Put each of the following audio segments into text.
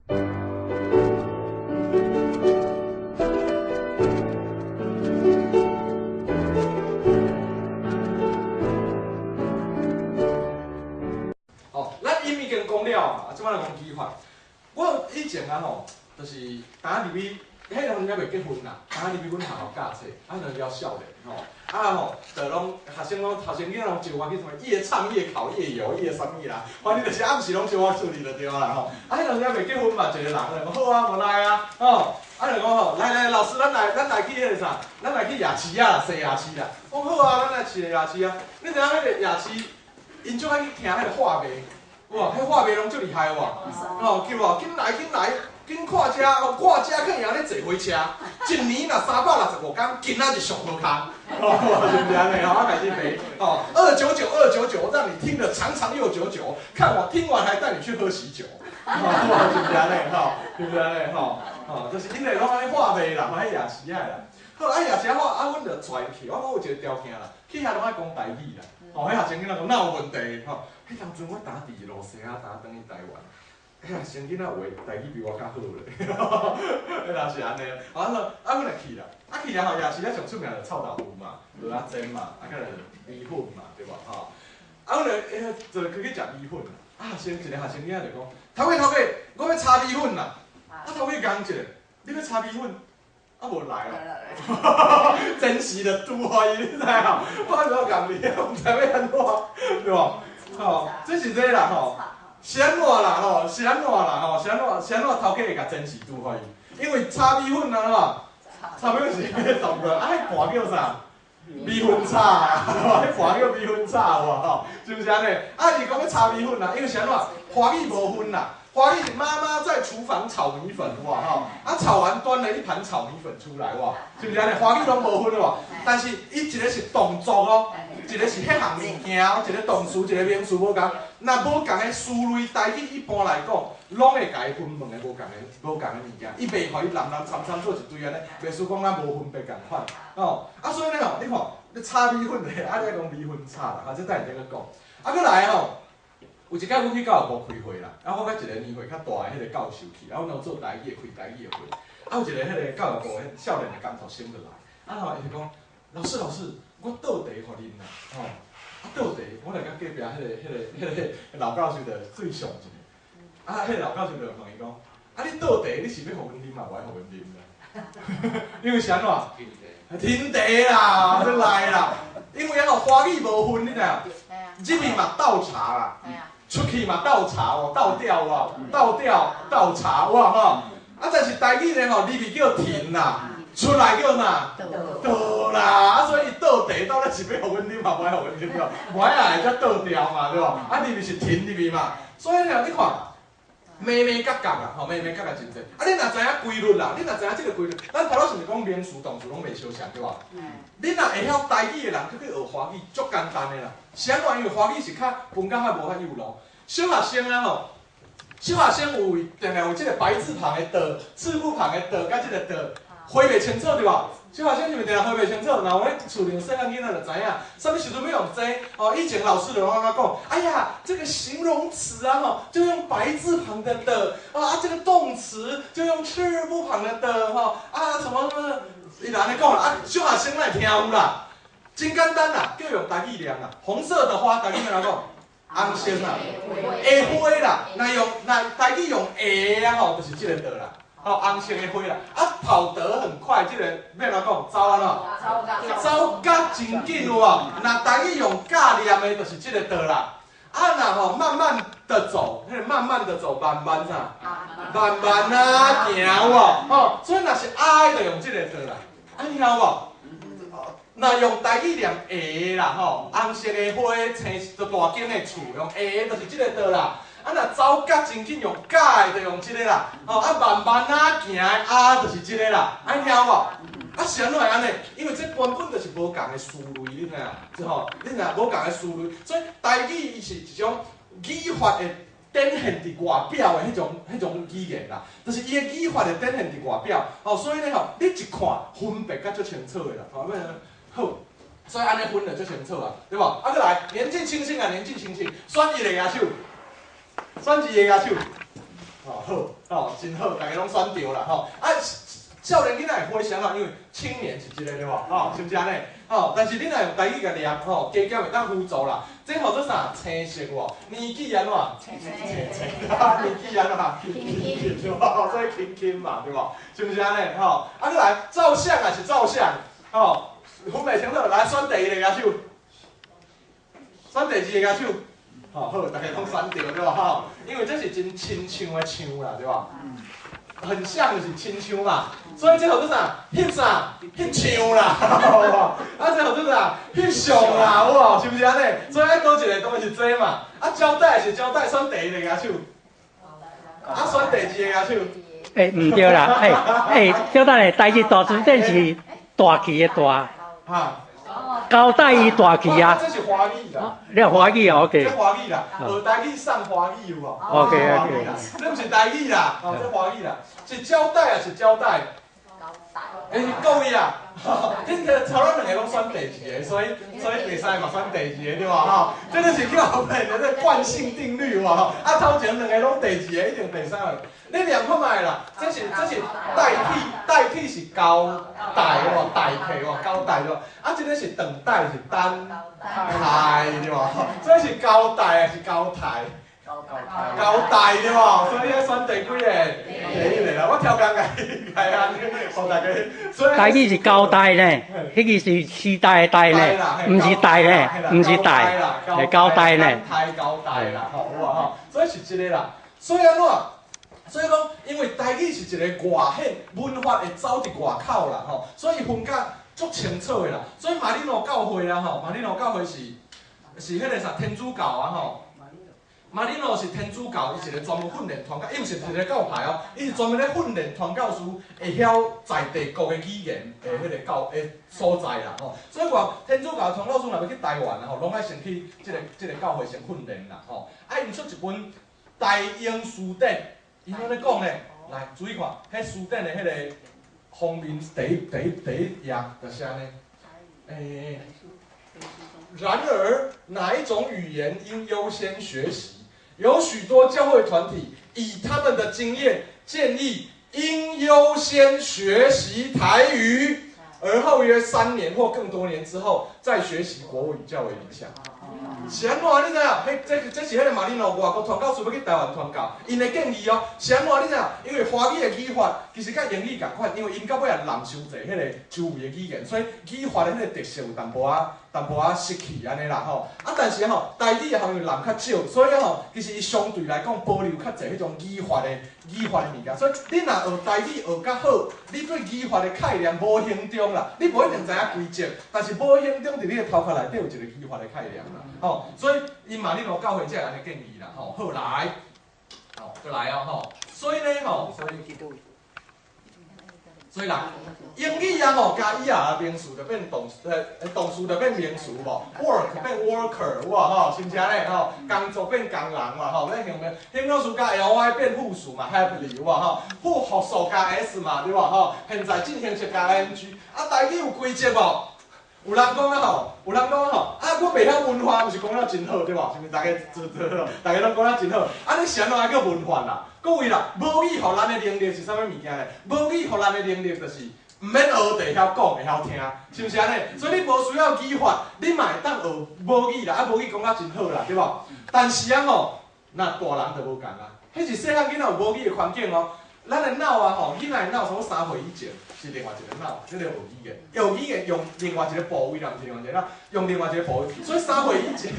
哦，咱音已經講了嘛，啊，這擺來講語法。我以前啊吼，就是當入去，彼當陣猶未結婚啦，當入去阮學校教冊，啊，那了少年吼，啊吼，就攏學生攏學生囡仔攏招我去啥物夜唱夜考夜遊夜啥物啦，反正就是暗時攏招我出去就對啦吼。啊，彼當陣猶未結婚嘛，一個人就講好啊，無來啊，吼，啊就講吼，來來，老師，咱來去彼個啥，咱來去夜市啊，踅夜市啦。講好啊，咱來踅夜市啊。你知影彼個夜市，𪜶足愛去聽彼個話賣。哇，彼話賣攏足厲害哇！哦，叫無？緊來緊來，緊看遮哦，看遮去贏咧坐火車，一年若365天，今仔日上好康，哦，是毋是按呢？吼，啊開始賣，哦，299 299，讓你聽得長長又久久，看我聽完還帶你去喝喜酒，哦，是毋是按呢？吼，是毋是按呢？吼，吼，就是𪜶會攏按呢話賣啦，吼，彼夜市仔啦。好，啊夜市仔話，啊，阮就帶𪜶去，我講有一個條件啦，去遐攏愛講台語啦。哦，彼學生囡仔講哪有問題？吼，彼當陣我當佇露西亞，當轉去台灣，彼學生囡仔話台語比我較好咧，彼若是按呢。啊，啊，阮就去啦，啊去了後，夜市仔上出名就臭豆腐嘛，蚵仔煎嘛，啊，閣就米粉嘛，對無吼？啊，阮就欸就去食米粉啦。啊，學生一個學生囡仔就講：頭家頭家，我欲炒米粉啦。啊，頭家講一下，你欲炒米粉？啊，無來哦，真實的拄予伊，你知無？我怎共你，毋知欲按怎，對無？吼，這是這啦吼，是按怎啦吼，是按怎啦吼，是按怎？是按怎頭家會共真實拄予伊？因為炒米粉啊，炒米粉是彼個動作，啊，彼盤叫啥？米粉炒啊，彼盤叫米粉炒有無？吼，是毋是按呢？啊，是講欲炒米粉啦，因為是按怎？華語無分啦。華語是媽媽在廚房炒米粉，哇吼！啊，炒完端了一盤炒米粉出來，哇，是毋是按呢？華語攏無分哇，但是伊一個是動作哦，一個是彼項物件哦，一個動詞，一個名詞無仝。若無仝的詞類，台語一般來講，攏會共伊分兩个無仝的無仝的物件，伊袂予伊濫濫摻摻做一堆按呢，袂輸講咱無分別仝款，哦。啊，所以呢吼，你看，你炒米粉咧，啊，你愛講米粉炒啦，哈，這等下再閣講。啊，閣來吼。有一擺阮去教育部開會啦，啊，我佮一個年歲較大的彼個教授去，啊，阮攏做台語的，開台語的會，啊，有一個彼個教育部彼少年的工讀生就來，啊吼，伊就講，老師老師，我倒茶予恁啦，吼，啊倒茶，我來佮隔壁彼個老教授就對上一下，啊，彼個老教授就問伊講，啊，你倒茶，你是欲予阮啉嘛，無愛予阮啉啦？因為是按怎？停茶啦，就來啦，因為啊吼，華語無分，你知無？入去嘛倒茶啦，出去嘛倒茶哦，倒吊哦，倒吊倒茶哇吼！啊，但是台語呢吼，入去叫停啦，出來叫啥？倒啦！啊，所以伊倒茶到底是欲予阮啉嘛，無愛予阮啉咯，無愛啊會才倒掉嘛，對無？啊，入去是停入去嘛，所以呢，你看。眉眉角角啦，吼，眉眉角角真濟。啊，你若知影規律啦，你若知影這個規律，咱頭拄是毋是講名詞、動詞攏袂相像，對無？你若會曉台語的人，閣去學華語，足簡單的啦。是按怎？因為華語是較分甲較無遐幼路。小學生啊吼，小學生有定定有這個白字旁的的，赤部旁的的，佮這個的，分袂清楚對無？小學生是毋是定定分袂清楚？若有咧厝裡細漢囡仔就知影，啥物時陣欲用這個？哦，以前老師就攏按怎講？哎呀，這個形容詞啊吼，就用白字旁的的，啊，這個動詞就用赤部旁的的，吼，啊，什麼什麼，伊就按呢講啦。啊，小學生哪會聽有啦？真簡單啦，叫用台語念啦。紅色的花，台語欲按怎講？紅色啦，的花啦，若用若台語用的啊吼，就是這個的啦。哦，紅色的花啦，啊，跑得很快，這個欲按怎講？走按怎？走甲真緊有無？若台語用甲念的，就是這個的啦。啊，若吼慢慢的走，彼個慢慢的走，慢慢啥？慢慢仔行有無？吼，所以若是啊的，就用這個的啦。啊，聽有無？若用台語念的啦吼，紅色的花，青就大間的厝，用的，就是這個的啦。啊，若走甲真緊用甲的，就用這個啦。吼，啊，慢慢仔行的啊，就是這個啦。按聽有無？啊，是按怎會按呢？因為這根本就是無仝的思維，你知影？吼，你知影無仝的思維，所以台語伊是一種語法會展現佇外表的彼種語言啦，就是伊的語法會展現佇外表。吼，所以呢吼，你一看分別甲足清楚的啦。吼，好，所以按呢分就足清楚啊，對無？啊，閣來，年紀輕輕啊，年紀輕輕，選一个舉手，選一个舉手。吼好，吼真好，大家攏選著啦，吼啊，少年囡仔會回想啊，因為青年是這個對無？吼，是毋是按呢？吼，但是你若用台語共念，吼，加減會當輔助啦。這號做啥？青色無？年紀按怎？青青。啊，年紀按怎？輕輕對無？所以輕輕嘛，對無？是毋是按呢？吼，啊，閣來照相也是照相，吼，分袂清楚，來選第一个舉手，選第二個舉手。吼好，大家攏選著對無？吼，因為這是真親像的像啦，對無？很像就是親像嘛，所以這號做啥？翕啥？翕像啦，啊，這號做啥？翕相啦，有無？是毋是按呢？所以愛佗一個當然是這嘛。啊，交代是交代，選第一個舉手。啊，選第二個舉手。欸，毋對啦，欸欸，小等下，台語大詞典是大氣的大。哈。交代伊大氣啊！這是華語啦。你華語啊？OK。這華語啦，學台語送華語有無？OK OK。這毋是台語啦，哦，這華語啦，是交代還是交代？交代。欸，是各位啊，恁這頭咱兩個攏選第二個，所以第三個嘛選第二個對無吼？這就是叫後面的這慣性定律有無吼？啊，頭前兩個攏第二個，一定第三個。你念看覓啦？這是代替，代替是交代喎，代替喎，交代對無？啊，這個是等待是等待對無？所以是交代還是交代？交代對無？所以愛選第幾個？第一個啦，我超工共共按呢，予大家。所以台語是交代呢，彼個是時代的代呢，毋是代呢，毋是代，係交代呢。太交代啦，吼有無吼？所以是這個啦。所以按怎？所以講，因為台語是一個外顯文法會走佇外口啦，吼，所以分甲足清楚的啦。所以馬里諾教會啊，吼，馬里諾教會是彼個啥天主教啊，吼。馬里諾是天主教，伊是一個專門訓練傳教，伊毋是一個教派哦，伊是專門咧訓練傳教士會曉在地國的語言的彼個教的所在啦，吼。所以話天主教傳教士若欲去台灣啊，吼，攏愛先去這個教會先訓練啦，吼。啊，𪜶出一本台英辭典。伊按呢講咧，來注意看，彼辭典的彼個封面第一頁就是按呢。欸，然而，哪一種語言應優先學習？有許多教會團體以他們的經驗建議，應優先學習台語，而後約3年或更多年之後再學習國語較為理想。是按怎你知影？彼這是彼個馬里諾外國傳教士欲去台灣傳教，𪜶的建議哦。是按怎你知影？因為華語的語法其實佮英語仝款，因為𪜶到尾也濫傷濟彼個周圍的語言，所以語法的彼個特色有淡薄仔淡薄仔失去按呢啦吼。啊，但是吼，台語的含義濫較少，所以吼，其實伊相對來講保留較濟彼種語法的物件。所以你若學台語學較好，你對語法的概念無形中啦，你無一定知影規則，但是無形中佇你的頭殼內底有一個語法的概念啦。吼，所以𪜶馬里諾教會才會按呢建議啦，吼，好來，吼，閣來哦，吼，所以呢，吼，所以啦，英語啊吼，加 er 名詞就變動詞，動詞就變名詞無，work 變 worker 有無吼？是毋是按呢吼？工作變工人嘛吼，咱形容形容詞加 ly 變副詞嘛，happily 有無吼？複數加 s 嘛，對無吼？現在進行式加 ing，啊，台語有規則無？有人講啊吼，有人講啊吼，啊，我袂曉文法，毋是講了真好對無？是毋是？大家做做，大家攏講了真好。啊，你是按怎叫文法啦？各位啦，母語予咱的能力是啥物物件咧？母語予咱的能力就是毋免學就會曉講，會曉聽，是毋是按呢？所以你無需要語法，你嘛會當學母語啦。啊，母語講甲真好啦，對無？但是啊吼，那大人就無仝啊。彼是細漢囡仔有母語的環境哦。咱的腦啊吼，囡仔的腦從3歲以前是另外一個腦，這個學語言，學語言用另外一個部位啦，毋是另外一個腦，用另外一個部位。所以三歲以前，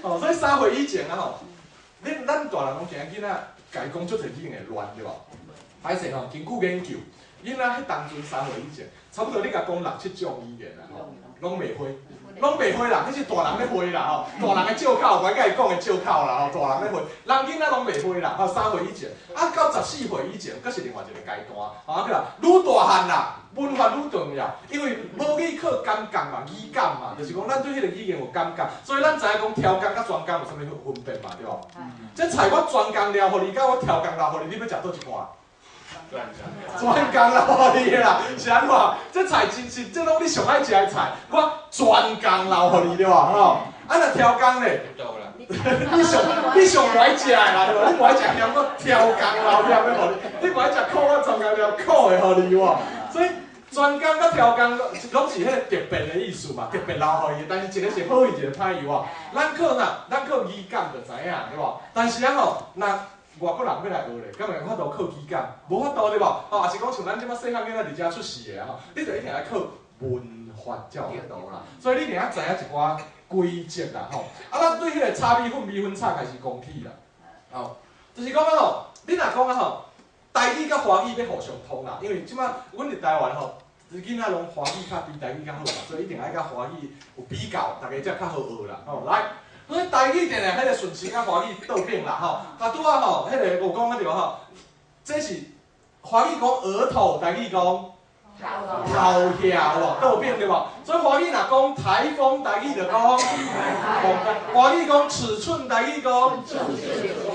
哦，所以三歲以前啊吼，恁咱大人攏驚囡仔共伊講足濟語言會亂對無？歹勢吼，根據研究，囡仔彼當陣三歲以前，差不多你共講六七種語言啊吼，攏袂會。攏袂會啦，彼是大人咧會啦吼，大人的借口，我共伊講的借口啦吼，大人咧會，人囡仔攏袂會啦，吼，三歲以前，啊到14歲以前，閣是另外一個階段，吼啊閣來，愈大漢啦，文法愈重要，因為母語靠感覺嘛，語感嘛，就是講咱對彼個語言有感覺，所以咱知影講超工佮專工有啥物分別嘛，對無？這菜我專工料予你，佮我超工料予你，你欲食佗一半？專工留予你啦，是按怎？這菜真是，這攏你上愛食的菜，我專工留予你對無？吼，啊若超工咧？你上無愛食的啦，對無？你無愛食薟，閣超工流薟的予你，你無愛食苦，我專工了苦的予你喎。所以專工佮超工攏是彼個特別的意思嘛，特別留予伊，但是一個是好意，一個歹意喎。咱靠啥？咱靠語感就知影，對無？但是啊吼，若外國人欲來學咧，敢會有法度靠語感？無法度對無？吼，抑是講像咱這擺細漢囡仔佇遮出世的吼，你就一定愛靠文法才有法度啦。所以你一定愛知影一寡規則啦吼。啊，咱對彼個炒米粉、米粉炒開始講起啦。吼，就是講啊吼，你若講啊吼，台語佮華語欲互相通啦，因為這擺阮佇台灣吼，囡仔攏華語較比台語較好嘛，所以一定愛佮華語有比較，大家才較好學啦。吼，來。所以台語定定彼個順序佮華語倒轉啦吼，頭拄仔吼，彼個有講啊著吼，這是華語講額頭，台語講頭額喎，倒轉對無？所以華語若講颱風，台語就講風；華語講尺寸，台語講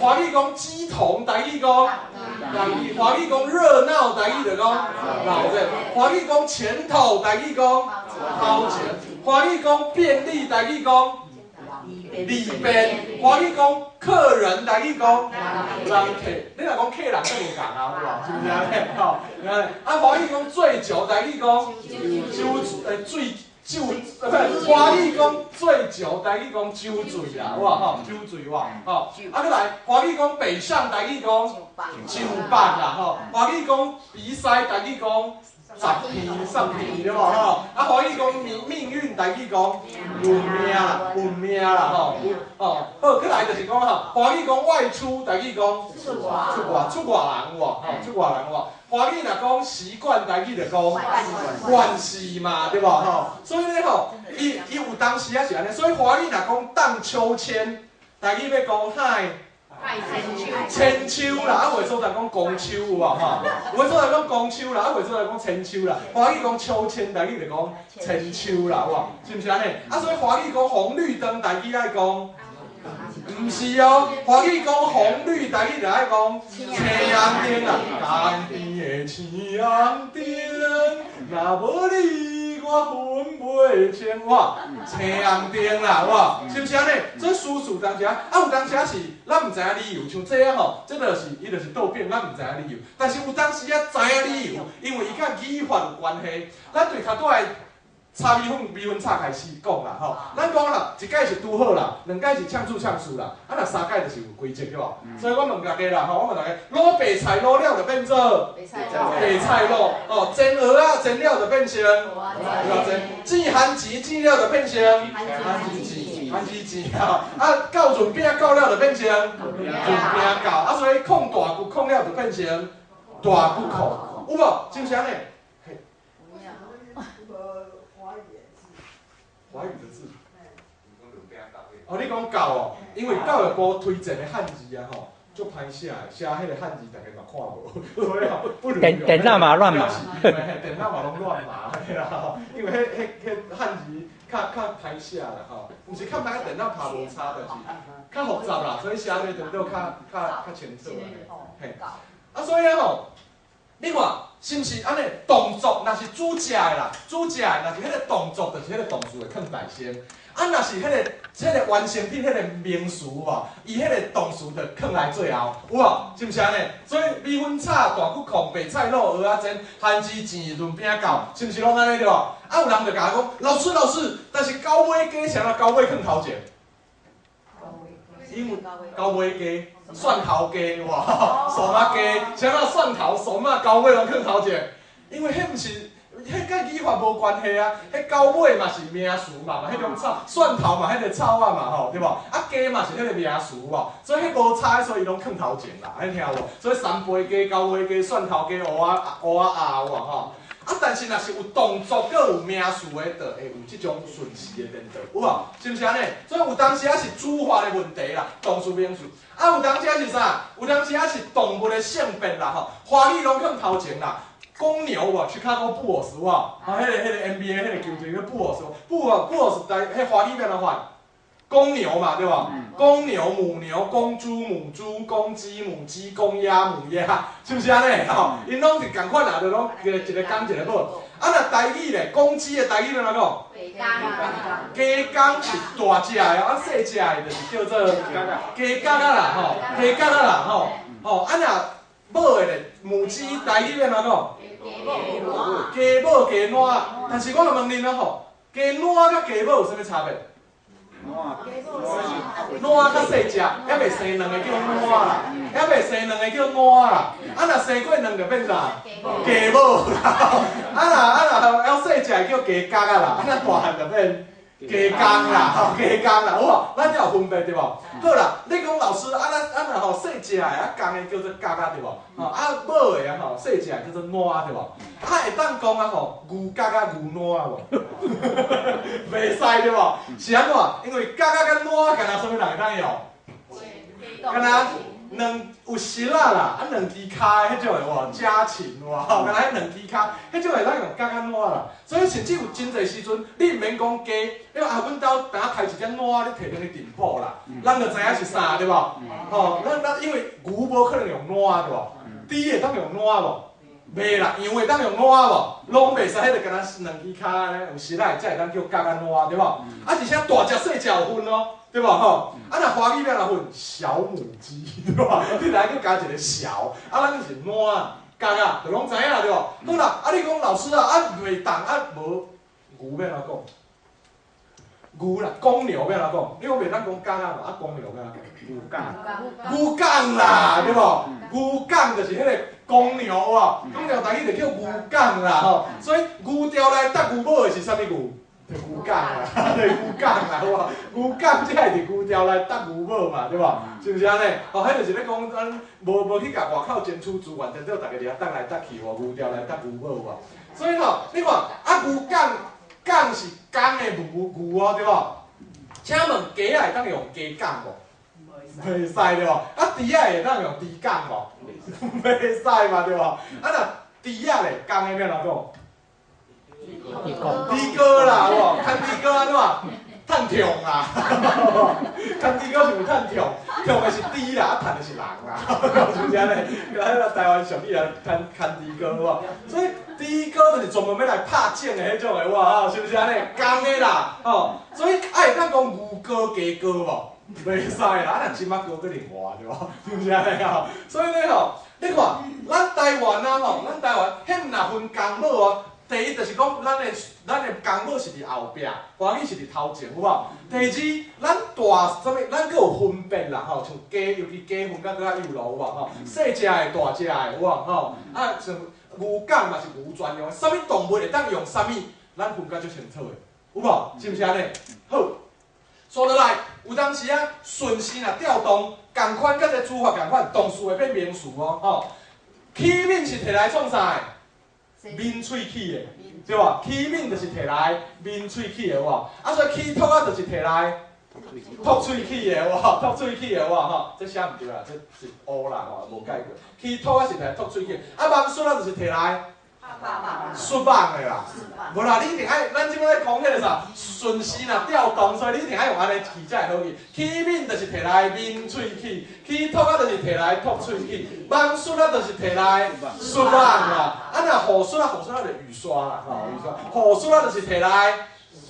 華語講乩童，台語講華語講熱鬧，台語就講鬧熱；華語講前頭，台語講頭前；華語講便利，台語講利便，華語講客人，台語講人客。你若講客人，閣無仝啊，對無？是毋是按呢？吼，啊，華語講醉酒，台語講酒醉酒，毋華語講醉酒，台語講酒醉啦，有無吼？酒醉哇，吼。啊，閣來，華語講北上，台語講上北啦，吼。華語講鼻塞，台語講十鼻十鼻對無吼？啊，華語講命命運，台語講運命啦，運命啦吼。哦，好，閣來就是講吼，華語講外出，台語講出外出外人有無？吼，出外人有無？華語若講習慣，台語就講慣勢嘛，對無吼？所以咧吼，伊伊有當時仔是按呢，所以華語若講盪秋千，台語欲講海千秋啦，啊有的所在講公秋有無吼？有的所在講公秋啦，啊有的所在講千秋啦。華語講秋千，台語就講千秋啦，有無？是毋是按呢？啊，所以華語講紅綠燈，台語愛講，毋是哦，華語講紅綠，台語就愛講青紅燈啦。江邊的青紅燈，若無你我分袂清。哇，青紅燈啦，哇，是毋是按呢？所以事事當時啊，有當時是咱毋知影理由，像這啊吼，這就是伊就是倒轉，咱毋知影理由。但是有當時啊知影理由，因為伊佮語法有關係。咱對較拄仔炒米粉、米粉炒開始講啦吼，咱講啦，一擺是拄好啦，兩擺是嗆出嗆輸啦，啊若三擺就是有規則對無？所以我問大家啦吼，我問大家，滷白菜滷了就變做白菜滷哦，煎蚵仔煎了就變成蚵仔煎，煎番薯煎了就變成番薯煎，番薯煎吼，啊教潤餅教了就變成潤餅教，啊所以控大骨控了就變成大骨控，有無？是毋是按呢？華語的字，哦，你講教哦，因為教育部推薦的漢字啊吼，足歹寫的，寫彼個漢字大家嘛看無，所以吼，不如電電腦嘛亂碼，電腦嘛攏亂碼啦，因為彼彼彼漢字較較歹寫啦吼，毋是較歹電腦拍無差，但是較複雜啦，所以寫咧就較較較清楚嘿，啊，所以啊吼，你看是毋是按呢？動作若是主食的啦，主食的若是彼個動作，就是彼個動詞會囥在先。啊，若是彼個完成品，彼個名詞無，伊彼個動詞就囥來最後，有無？是毋是按呢？所以米粉炒、大骨控、白菜滷、蚵仔煎、番薯煎、潤餅教，是毋是攏按呢對無？啊，有人就共我講，老師老師，但是狗尾雞啥物狗尾囥頭前？因為狗尾雞、蒜頭雞哇，蒜仔雞，啥物蒜頭、蒜仔、狗尾攏囥頭前？因為彼毋是，彼佮語法無關係啊，彼狗尾嘛是名詞嘛，嘛彼種草，蒜頭嘛彼個草仔嘛吼，對無？啊雞嘛是彼個名詞無，所以彼無差，所以伊攏囥頭前啦，你聽有無？所以三杯雞、狗尾雞、蒜頭雞、蚵仔蚵仔鴨有無吼？啊，但是若是有動作閣有名詞的，就會有這種順序的顛倒，有無？是毋是按呢？所以有當時仔是主法的問題啦，動詞名詞。啊，有當時仔是啥？有當時仔是動物的性別啦吼，華語攏囥頭前啦。公牛無，Chicago Bulls 有無？啊，彼個彼個 NBA 彼個球隊叫 Bulls，Bulls Bulls 台彼華語欲按怎發？公牛嘛，對無？公牛、母牛、公豬、母豬、公雞、母雞、公鴨、母鴨，是毋是按呢？吼，𪜶攏是仝款啊，就攏一個一個公一個母。啊，若台語咧，公雞的台語欲按怎講？雞公是大隻的，啊細隻的就是叫做雞角仔啦，吼，雞角仔啦，吼，吼，啊若母的咧，母雞台語欲按怎講？雞母雞懶，但是我來問恁啊吼，雞懶佮雞母有啥物差別？懶較細隻，猶未生卵的叫懶啦，猶未生卵的叫懶啦。啊，若生過卵就變啥？雞母啦。啊若猶細隻的叫雞角仔啦，啊若大漢就變雞公啦，吼，雞公啦，有無？咱才有分別對無？好啦，你講老師，啊咱啊若吼細隻的啊公的叫做角仔對無？吼啊母的啊吼細隻的叫做懶對無？啊會當講啊吼牛角仔牛懶無？袂使對無？是按怎？因為角仔佮懶敢若啥物人會當用？敢若兩有翼仔啦，啊兩支跤彼種的無？家禽有無？吼，敢若彼兩支跤，彼種會當用角仔懶啦。所以甚至有真濟時陣，你毋免講雞，你講啊，阮兜當屣一隻懶，你提轉去店鋪啦，人就知影是啥對無？吼，咱咱因為牛無可能用懶對無？豬會當用懶無？袂啦，羊會當用懶無？攏袂使，彼個敢若兩支跤按呢，有翼仔才會當叫角仔懶對無？啊，而且大隻細隻有分哦，對無吼？啊，若華語欲按怎分？小母雞對無？你來閣加一個小，啊，咱就是懶角仔，就攏知影對無？好啦，啊，你講老師啊，啊袂當啊無牛欲按怎講？牛啦，公牛欲按怎講？你講袂當講角仔嘛？啊，公牛欲按怎講？牛公。牛公啦，對無？牛公就是彼個公牛啊，公牛台語就叫牛公啦吼。所以牛牢內搭牛母的是啥物牛？就牛公啦，就牛公啦，好無？牛公才會佇牛牢內搭牛母嘛，對無？是毋是按呢？吼，彼就是咧講咱無無去共外口爭取資源，顛倒逐家佇遐搭來搭去，吼，牛牢內搭牛母有無？所以吼，你看啊，牛公公是公的牛牛哦，對無？請問雞仔會當用雞公無？袂使對無？啊，豬仔會當用豬公無？袂使嘛對無？啊，若豬仔咧，公的欲按怎講？豬哥啦，有無？牽豬哥按怎？趁痛啦，牽豬哥是毋趁痛？痛的是豬啦，啊趁的是人啦，是毋是按呢？彼個台灣俗語啊，牽牽豬哥有無？所以豬哥就是專門欲來拍種的彼種的，哇，是毋是按呢？公的啦，吼，所以啊會當講牛哥雞哥無？袂使啦，啊若芝麻哥閣另外對無？是毋是按呢吼？所以咧吼，你看咱台灣啊吼，咱台灣彼毋若分公母哦。第一就是講，咱的公母是佇後壁，華語是佇頭前，有無？第二，咱大啥物，咱閣有分別啦吼，像雞，尤其雞分甲閣較幼路有無吼？細隻的、大隻的有無吼？啊，像牛公嘛是牛專用，啥物動物會當用啥物，咱分甲足清楚的，有無？是毋是按呢？好，紲落來，有當時啊，順勢若調動，仝款佮這語法仝款，動詞會變名詞哦，吼。起敏是摕來創啥的？抿喙齒的，對無？起敏就是摕來抿喙齒的，有無？啊，所以起托仔就是摕來托喙齒的，有無？托喙齒的，有無？吼，這寫毋對啦，這是烏啦，吼，無解過。起托仔是摕來托喙齒，啊，網術仔就是摕來術網的啦。無啦，你一定愛，咱這擺咧講彼個啥，順勢若調動，所以你一定愛用按呢記才會好記。起敏就是摕來抿喙齒，起托仔就是摕來托喙齒，網術仔就是摕來術網啦。啊，若雨刷啊，雨刷就是雨刷啦，吼，雨刷。雨刷仔就是摕來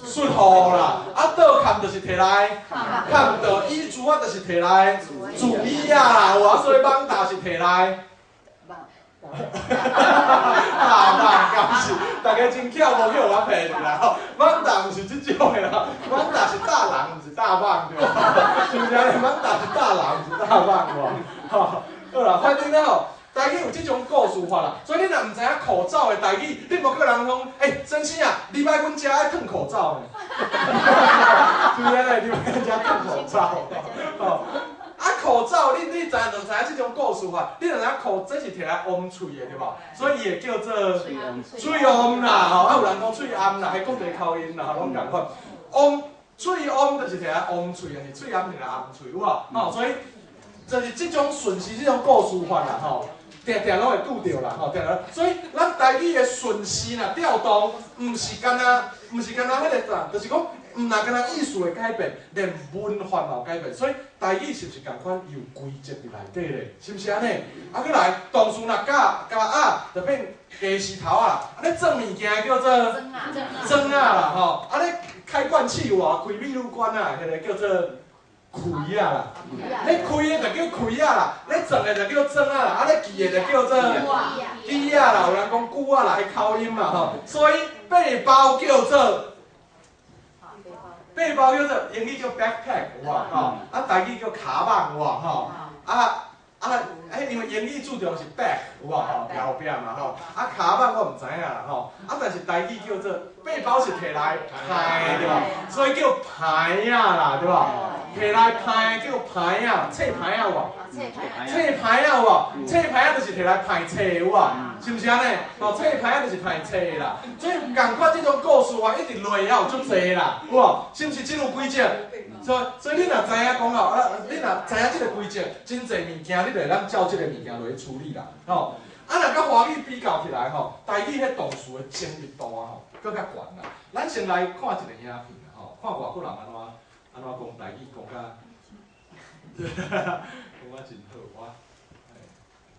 刷雨啦。啊，倒崁就是摕來崁倒，椅子仔就是摕來坐椅仔啦，有啊，所以網罩是摕來。大蠓敢是，大家真巧無去予我騙去啦吼。蠓罩毋是這種的啦，蠓罩是大人，毋是大蠓對無？是毋是按呢？蠓罩是大人，毋是大蠓無？吼，好啦，反正咧吼，台語有這種故事法啦，所以你若毋知影口罩的台語，你無叫人講，欸，先生啊，禮拜阮遮愛褪口罩呢，是毋是按呢？禮拜阮遮褪口罩，吼。啊，口罩，你你知影就知影這種故事法，你若知影口，這是摕來掩喙的對無？所以伊會叫做喙罨啦，吼，啊有人講喙罨啦，彼各地口音啦，攏仝款。罨喙罨就是摕來掩喙，還是喙罨摕來掩喙，有無？吼，所以就是這種順勢，這種故事法啦，吼，定定攏會拄著啦，吼，定定。所以咱台語的順勢若調動，毋是干焦，毋是干焦彼個啥，就是講。毋但干焦意思会改变，连文法嘛有改变。所以台语是毋是仝款有规则伫内底咧？是毋是按呢？啊，阁来动词若加加仔，就变家时头仔啦。啊，咧装物件叫做装仔啦吼。啊，咧开罐器有无？开泌乳管仔，彼个叫做开仔啦。咧开的就叫开仔啦，咧装的就叫装仔啦，啊咧记的就叫做记仔啦。有人讲久仔啦，彼口音嘛吼。所以背包叫做背包叫做英语叫 backpack 有无吼？啊，台语叫跤蠓有无吼？啊啊，彼因为英语注重是 back 有无吼？后壁嘛吼。啊，跤蠓我毋知影啦吼。啊，但是台语叫做背包是提來抱對無？所以叫抱仔啦對無？提來抱叫抱仔，冊抱仔有無？冊抱仔有無？冊抱仔就是提來抱冊有無？是毋是按呢？吼，冊抱仔就是抱冊啦。所以仝款這種故事啊，一直落也有足濟啦，有無？是毋是真有規則？所以你若知影講哦，啊，你若知影這个規則，真濟物件你就會當照這个物件落去處理啦，吼。啊，若佮華語比較起來吼，台語彼動詞的精密度啊吼，閣較懸啦。咱先來看一個影片啦，吼，看外國人按怎按怎講台語，講甲真好，我，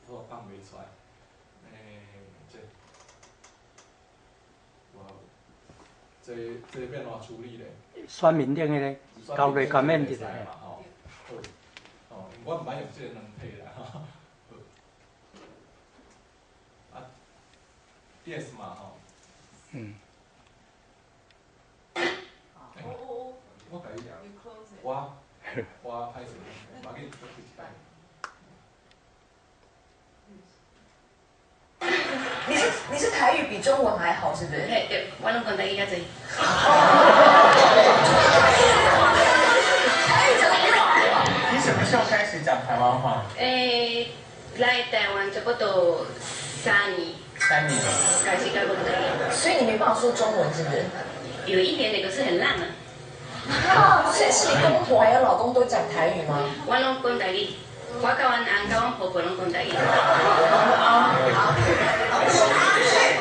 我放袂出來，這，我，這欲按怎處理咧？選面頂彼个，交落 comment 一下。嘛吼，好，吼，我毋捌用這个軟體啦，吼。好。啊，yes 嘛吼。嗯。我共你講，我歹勢，無要緊，閣開一擺。你是台語比中文還好，是不是？嘿，對，我攏講台語較濟。台語講得比我還好。你什麼時候開始講台灣話？來台灣差不多3年。3年。開始講台語。所以你沒辦法說中文，是不是？有一點點，可是很爛啊。所以是你公婆還有老公都講台語嗎？我攏講台語，我佮阮翁、佮阮婆婆攏講台語。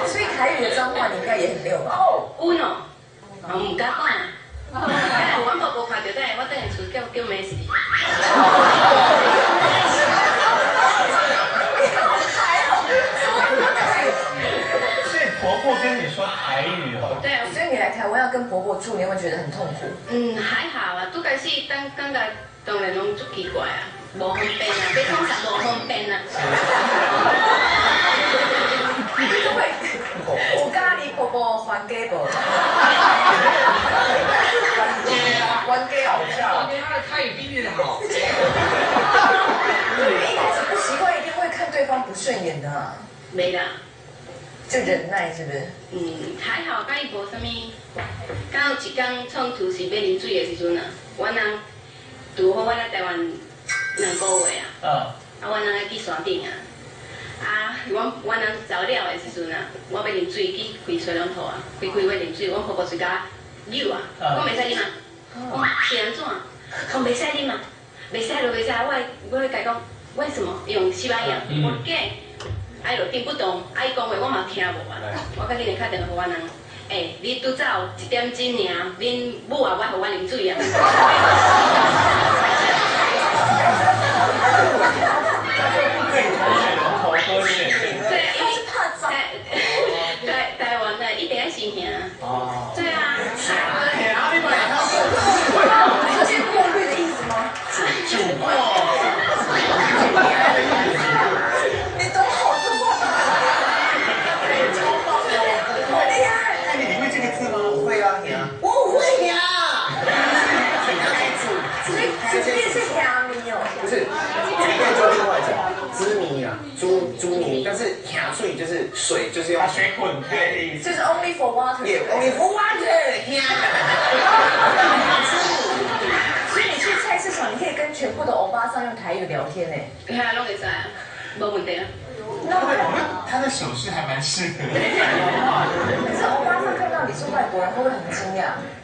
所以台語的髒話你應該也很溜吧？有喏，我毋敢講啊。阮婆婆看著等下，我等下厝叫叫罵死。所以婆婆跟你說台語哦？對啊。所以你來台灣要跟婆婆住，你會覺得很痛苦？嗯，還好啊，拄開始當感覺當然攏足奇怪啊，無方便啊，欲創啥無方便啊。你會有佮意婆婆還家無？還家吵架，他的台語比你好。一開始不習慣，一定會看對方不順眼的啊。沒啦。就忍耐，是不是？嗯，還好，佮伊無啥物。敢有一工衝突是欲啉水的時陣啊，阮翁拄好我來台灣2個月啊，啊，阮翁愛去山頂啊，啊，阮翁走了的時陣啊，我欲啉水去開水龍頭啊，開開欲啉水，阮婆婆就共我扭啊，講袂使啉啊，我講是按怎？講袂使啉啊，袂使就袂使，我咧共伊講為什麼？用西班牙，我講。啊，伊就聽不懂，啊，伊講話我嘛聽無啊。我較緊就敲電話予阮翁，欸，你拄走一點鐘爾，恁母也無予我啉水啊。對，因為台灣的一定愛先行。對啊。這是過濾的意思嗎？煮過。你懂好多，超棒的，好厲害！那你會這個字嗎？我會啊，我會呀。所以這邊是蝦米哦。不是，祖輩就另外講，豬泥啊，豬泥，但是蝦水就是水，就是用水混配的意思。就是 only for water。 Yeah, only for water。所以你去菜市場，你可以跟全部的歐巴桑用台語聊天呢。對啊，攏會使啊，無問題啊。他的手勢還蠻適合的。可是歐巴桑看到你是外國人，會不會很驚訝？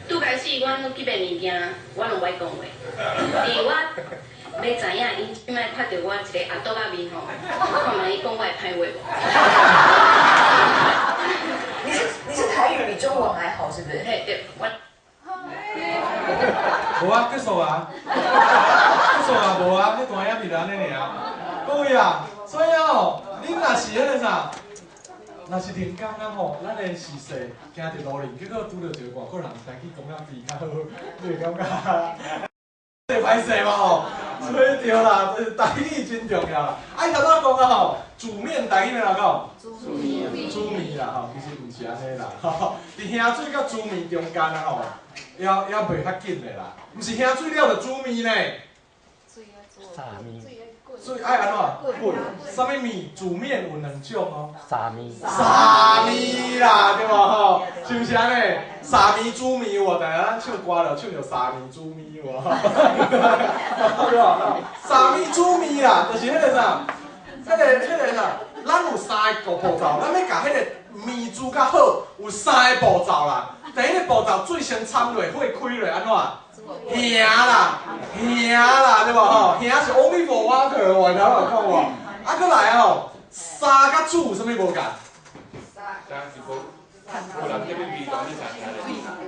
拄開始阮去買物件，我攏無愛講話，因為我欲知影𪜶這擺看著我一個阿啄仔面吼，看覓伊講我的歹話無？你是台語比中文還好，是不是？嘿，對，我。啊，結束啊，結束啊，無啊，你大影片就按呢爾。各位啊，所以哦，恁若是彼個啥，若是連工啊吼，咱的時勢行佇路裡，結果拄著一個外國人，台語講了比較好，你會感覺？會歹勢嘛吼，所以對啦，就是台語真重要啦。啊，伊頭拄仔講啊吼，煮麵台語欲按怎講？煮麵，煮麵啦吼，其實毋是按呢啦，吼，佇兄水佮煮麵中間啊吼，猶袂較緊的啦，毋是兄水了就煮麵呢。啥麵？水愛按怎？滾。啥物麵？煮麵有兩種哦。啥麵？啥麵啦，對無吼？是毋是按呢？啥麵煮麵有無？定定咱唱歌就唱著啥麵煮麵有無？對無？啥麵煮麵啦，就是彼個啥？彼個啥？咱有三個步驟，咱欲共彼個麵煮較好，有三個步驟啦。第一個步驟，水先摻落，火開落，按怎？兄啦，兄啦，對無吼？兄是 only for water，我頭有講無？啊，閣來吼，沙佮煮有啥物無仝？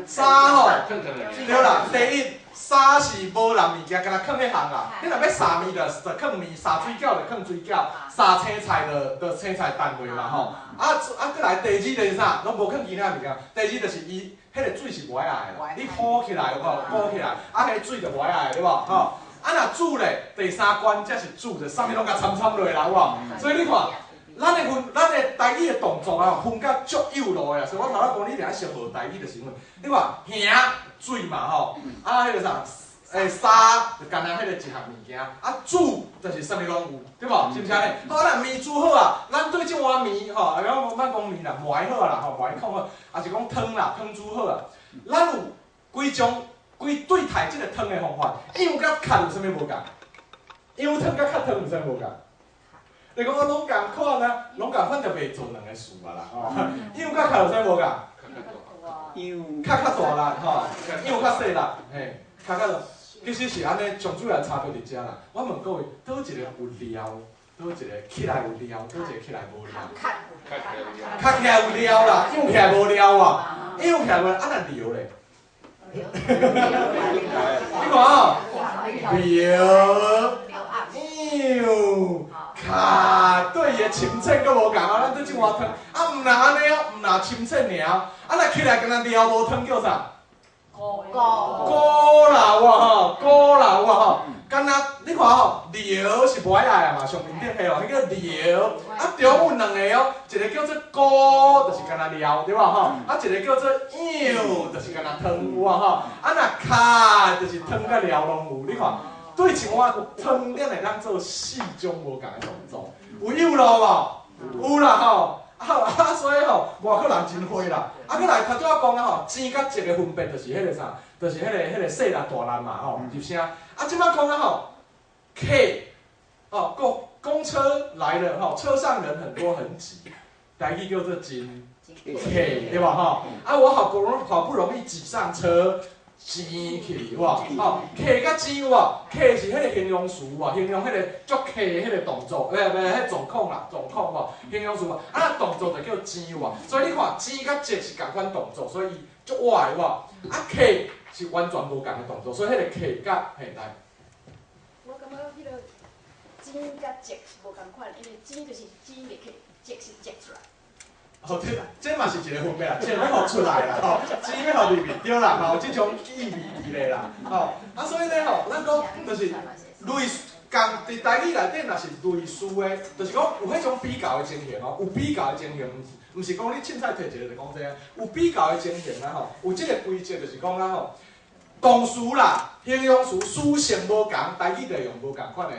沙吼，對啦，第一，沙是無人物件，干焦囥彼項啦。你若欲沙麵就囥麵，沙水餃就囥水餃，沙青菜就青菜澹落嘛吼。啊，閣來第二就是啥？攏無囥其他物件。第二就是伊彼個水是無愛愛的，你烀起來有無？烀起來，啊，彼個水就無愛愛，對無？吼。啊，若煮咧，第三關才是煮，就啥物攏共摻摻落啦，有無？所以你看，咱的台語的動作啊，分甲足幼路的啊，所以我頭仔講，你一定愛先學台語就是因為，你看兄水嘛吼，啊，彼個啥，沙就干焦彼個一項物件，啊煮就是啥物攏有，對無？是毋是按呢？好，啊，若麵煮好啊，咱對這碗麵吼，啊，我莫講麵啦，糜好啦，吼，糜控好，抑是講湯啦，湯煮好啊，咱有幾種幾對待這個湯的方法，養佮較有啥物無仝？養湯佮較湯有啥物無仝？你講我攏仝款啊，攏仝款就袂做兩個事啊啦，吼。養佮較有啥物無仝？養較較大力吼，養較細力，嘿，較較大。其實是按呢，上主要差別佇遮啦。我問各位，佗一個有料，佗一個起來有料，佗一個起來無料？較起來有料啦，養起來無料啊，養起來無，啊若料咧？你看哦，料。養，較對伊的深淺閣無仝啊！咱對這碗湯，啊，毋若按呢哦，毋若深淺爾，啊，若起來干焦料無湯叫啥？糊糊啦有無吼？糊啦有無吼？干焦你看吼，料是無愛愛啊嘛，上面頂下哦，彼叫料。啊，中有兩個哦，一個叫做糊，就是干焦料，對無吼？啊，一個叫做養，就是干焦湯，有無吼？啊，若較就是湯佮料攏有，你看。對一碗湯，咱會當做四種無仝的動作，有幼路無？有啦吼，啊，所以吼，外國人真會啦。啊，閣來頭拄仔講啊吼，尖佮窄的分別就是彼個啥，就是彼個細力大力嘛吼，入聲。啊，這擺講啊吼，客，吼公車來了吼，車上人很多很擠，台語叫做真客，對吧吼？啊，我好不容易擠上車。擠去有無？哦，客佮擠有無？客是彼個形容詞有無？形容彼個足客彼個動作，袂袂，彼狀況啦，狀況無？形容詞無？啊，動作就叫擠有無？所以你看，擠佮擠是仝款動作，所以伊足活的有無？啊，客是完全無仝的動作，所以彼個客佮嘿來。我感覺彼個擠佮擠是無仝款，因為擠就是擠入去，擠是擠出來。哦，這嘛是一個分別啦，這欲予出來啦，吼，錢欲予入去，對啦，吼，這種意味佇咧啦，吼，啊，所以咧吼，咱講就是類似仝佇台語內底，若是類似的，就是講有彼種比較的情形哦，有比較的情形，毋是講你凊彩提一個就講這個，有比較的情形啊吼，有這個規則就是講啊吼，動詞啦、形容詞屬性無仝，台語就會用無仝款的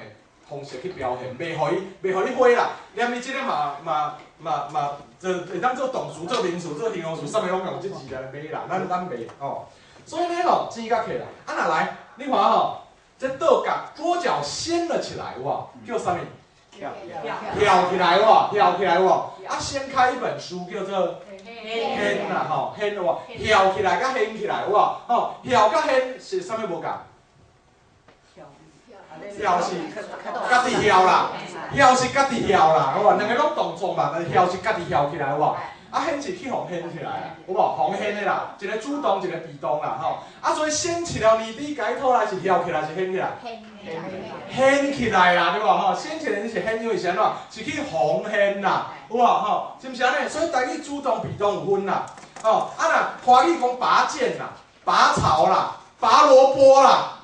方式去表現，袂予你火啦。連伊這個嘛嘛嘛嘛，就會當做動詞、做名詞、做形容詞，啥物攏用這字來罵啦，咱袂吼。所以呢吼，錢較客啦。啊，若來，你看吼，這桌角桌角掀了起來，有無？叫啥物？翹起來有無？翹起來有無？啊，掀開一本書叫做掀啦吼，掀有無？翹起來佮掀起來有無？吼，翹佮掀是啥物無仝？翹是家己翹啦，翹是家己翹啦，好無？兩個攏動作嘛，但是翹是家己翹起來，有無？啊，啊，掀是去予掀起來啦，有無？予掀的啦，一個主動，一個被動啦，吼。啊，所以掀起了泥的蓋頭來是掀起來是掀起來？掀起來啦，對無吼？掀起來是掀，因為是按怎？是去予掀啦，有無吼？是毋是按呢？所以台語主動、被動有分啦，吼。啊若華語講拔劍啦、拔草啦、拔蘿蔔啦、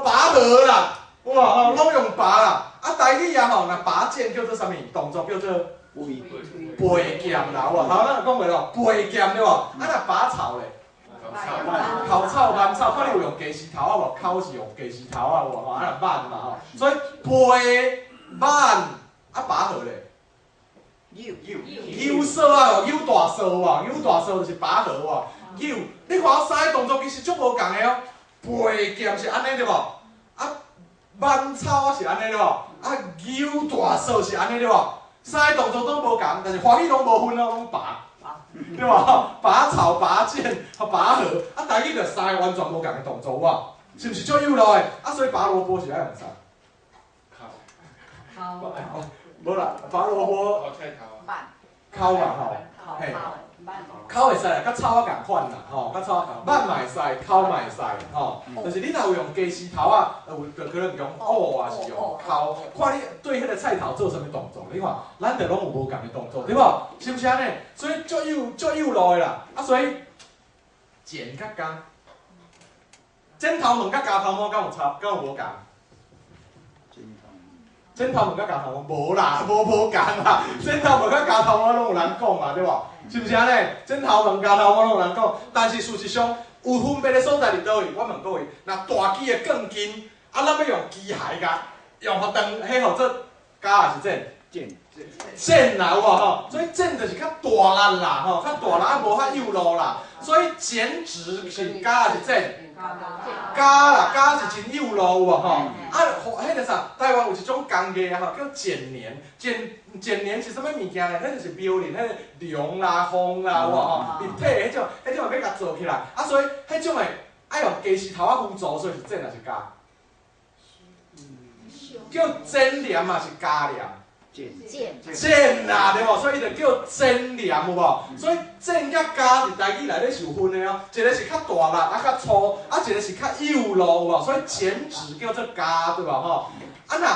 拔河啦，有無吼？攏用拔啦。啊，台語啊吼，若拔劍叫做啥物？動作叫做拔劍啦，有無？頭咱就講過咯，拔劍對無？啊，若拔草咧？剾草、挽草，看你有用雞絲頭仔無？剾是用雞絲頭仔有無？吼，啊若挽嘛吼，所以拔、挽啊拔河咧？扭扭索仔，扭大索啊，扭大索就是拔河喎。扭，你看三个動作其實足無仝的哦。拔劍是按呢對無？啊，挽草是按呢對無？啊，扭大索是按呢對無？三个動作都無仝，但是華語攏無分哦，攏拔，對無？拔草、拔劍、拔河，啊，台語就三个完全無仝的動作哇，是毋是足有路的？啊，所以拔蘿蔔是愛用啥？剾。無啦，拔蘿蔔。剾嘛吼，嘿，剾會使啦，佮草仔仝款啦，吼，佮草挽嘛會使，剾嘛會使，吼，就是你若有用雞絲頭仔，有就可能用挖啊，是用剾，看你對彼个菜頭做啥物動作，你看，咱就攏有無仝的動作，對無？是毋是按呢？所以足有足有路的啦，啊，所以剪佮鉸，剪頭毛佮鉸頭毛敢有差？敢有無仝？剪頭毛佮鉸頭毛無啦，無無仝啦。剪頭毛佮鉸頭毛攏有人講嘛，對無？是毋是按呢？剪頭毛、鉸頭毛攏有人講，但是事實上有分別的所在佇佗位？我問各位，若大支的鋼筋，啊，咱欲用機械共用予長，彼號做鉸抑是剪？剪。剪啦，有無吼？所以剪就是較大力啦，吼，較大力啊，無較幼路啦。所以剪紙是鉸抑是剪？鉸啦，鉸是真幼路有無吼？啊，彼个啥，台灣有一種工藝啊吼，叫剪黏。剪剪黏是啥物物件呢？彼就是描印，彼个龍啦、鳳啦，有無吼？立體的彼種，彼種欲共做起來。啊，所以彼種的愛用雞絲頭仔輔助，所以是剪抑是鉸？叫剪黏嘛是鉸黏？剪剪啦，對無？所以伊就叫剪黏，有無？所以剪佮鉸佇台語內底是有分的哦。一个是較大力，啊較粗，啊一个是較幼路，有無？所以剪紙叫做鉸，對無吼？啊若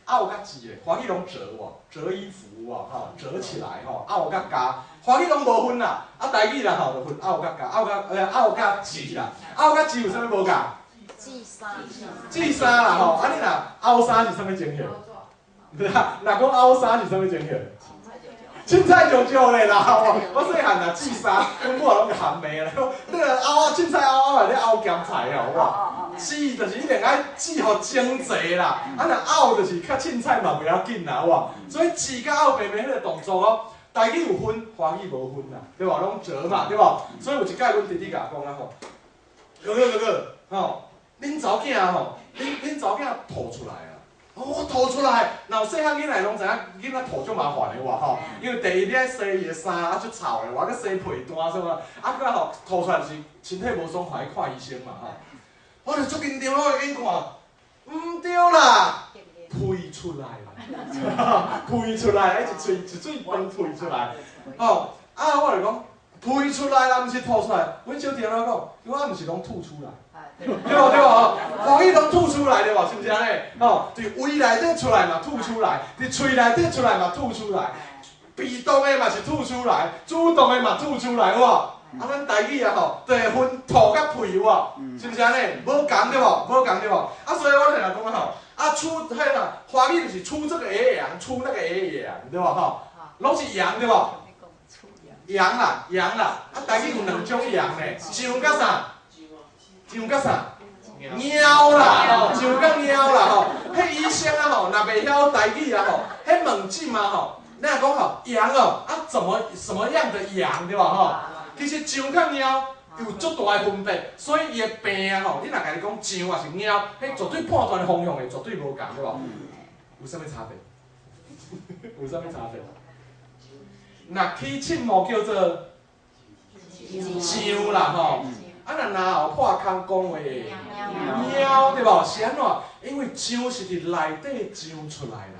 拗佮折咧，華語攏折喎，折衣服喎，吼，折起來吼，拗佮鉸，華語攏無分啦，啊台語啦吼就分拗佮鉸，拗佮拗佮折啦，拗佮折有啥物無仝？折衫。折衫啦吼，啊你若拗衫是啥物情形？若講拗衫是啥物情形？凊彩就少咧啦，吼！我細漢若折衫，阮母攏含罵啦。你若拗啊凊彩拗拗，咧拗鹹菜哦，有無？折就是一定愛折予整齊啦，啊若拗就是較凊彩嘛袂要緊啦，有無？所以折佮拗平平彼个動作哦，台語有分，華語無分啦，對無？攏折嘛，對無？所以有一擺阮弟弟共我講啊吼，哥哥哥哥，吼，恁查某囝吼，恁查某囝吐出來啊！哦，吐出來，若有細漢囡仔攏知影，囡仔吐足麻煩的哇吼，因為第一你愛洗伊的衫，啊足臭的，哇閣洗被單啥物，啊閣吼吐出來就是身體無爽快去看醫生嘛吼。我就足緊張，我緊看，毋對啦，屁出來啦，屁出來，一喙一喙飯屁出來，吼，啊我就講屁出來啦，毋是吐出來，阮小弟按怎講？伊講啊毋是攏吐出來。對無對無？華語攏吐出來對無？是毋是按呢？吼，佇胃內底出來嘛吐出來，佇喙內底出來嘛吐出來，被動的嘛是吐出來，主動的嘛吐出來，有無？啊，咱台語啊吼，就會分吐佮屁有無？是毋是按呢？無仝對無？無仝對無？啊，所以我定定講吼，啊出彼啦，華語就是出這個會陽，出那個會陽，對無吼？攏是陽對無？陽啦，陽啦，啊台語有兩種陽呢，上佮啥？上佮啥？貓啦吼，上佮貓啦吼。彼醫生啊吼，若袂曉台語啊吼，彼問診啊吼，你若講吼陽哦，啊怎麼什麼樣的陽對無吼？其實上佮貓有足大的分別，所以伊的病啊吼，你若共伊講上抑是貓，彼絕對判斷的方向會絕對無仝對無？有啥物差別？有啥物差別？若起凊毛叫做上啦吼。啊，若嚨喉破空講話，貓對無？是按怎？因為上是佇內底上出來啦。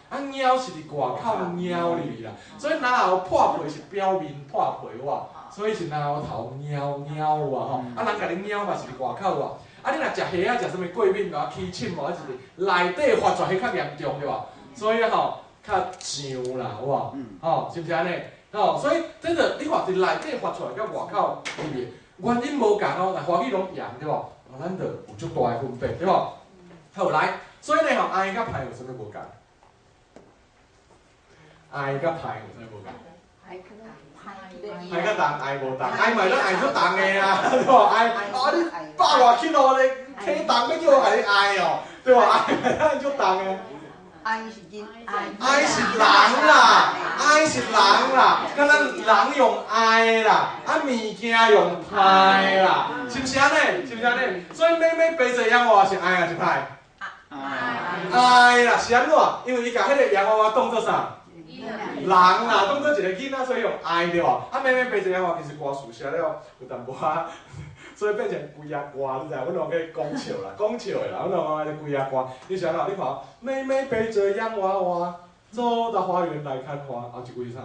啊，猫是佇外口猫入去啦，所以嚨喉破皮是表面破皮有無？所以是嚨喉頭貓貓有無吼？啊，人共你貓嘛是佇外口有無？啊，你若食蝦仔，食啥物過敏無？起疹無？抑是內底發出彼較嚴重對無？所以吼較上啦，有無？吼，是毋是按呢？吼，所以這個你看佇內底發出來佮外口入去，原因無仝哦，但華語攏陽對無？哦，咱就有足大的分別對無？好來，所以呢吼，愛佮歹有啥物無仝？愛佮歹有啥物無仝？愛較重，愛無重，愛嘛會當愛足重的啊，對無？愛啊你百外斤咯咧，體重欲叫我共你愛哦，對無？愛嘛會當足重的。愛是人，愛是人啦，愛是人啦，敢若人用愛啦，啊物件用歹啦，是毋是按呢？是毋是按呢？所以妹妹背這洋娃娃是愛還是歹？愛啦，是按怎？因為伊共彼個洋娃娃當做啥？人啦，當做一個囡仔，所以用愛對無？啊，妹妹背這洋娃娃其實歌詞寫了有淡薄仔，所以變成規仔歌，你知？阮攏去講笑啦，講笑的啦，阮攏講這規仔歌。你想啦，你看，妹妹背著洋娃娃，走到花園來看花，啊，這句是啥？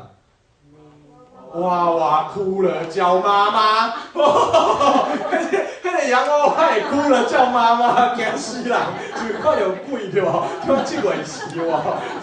娃娃哭了叫媽媽，彼個洋娃娃會哭了叫媽媽，驚死人，就看著鬼對無？像這回事無？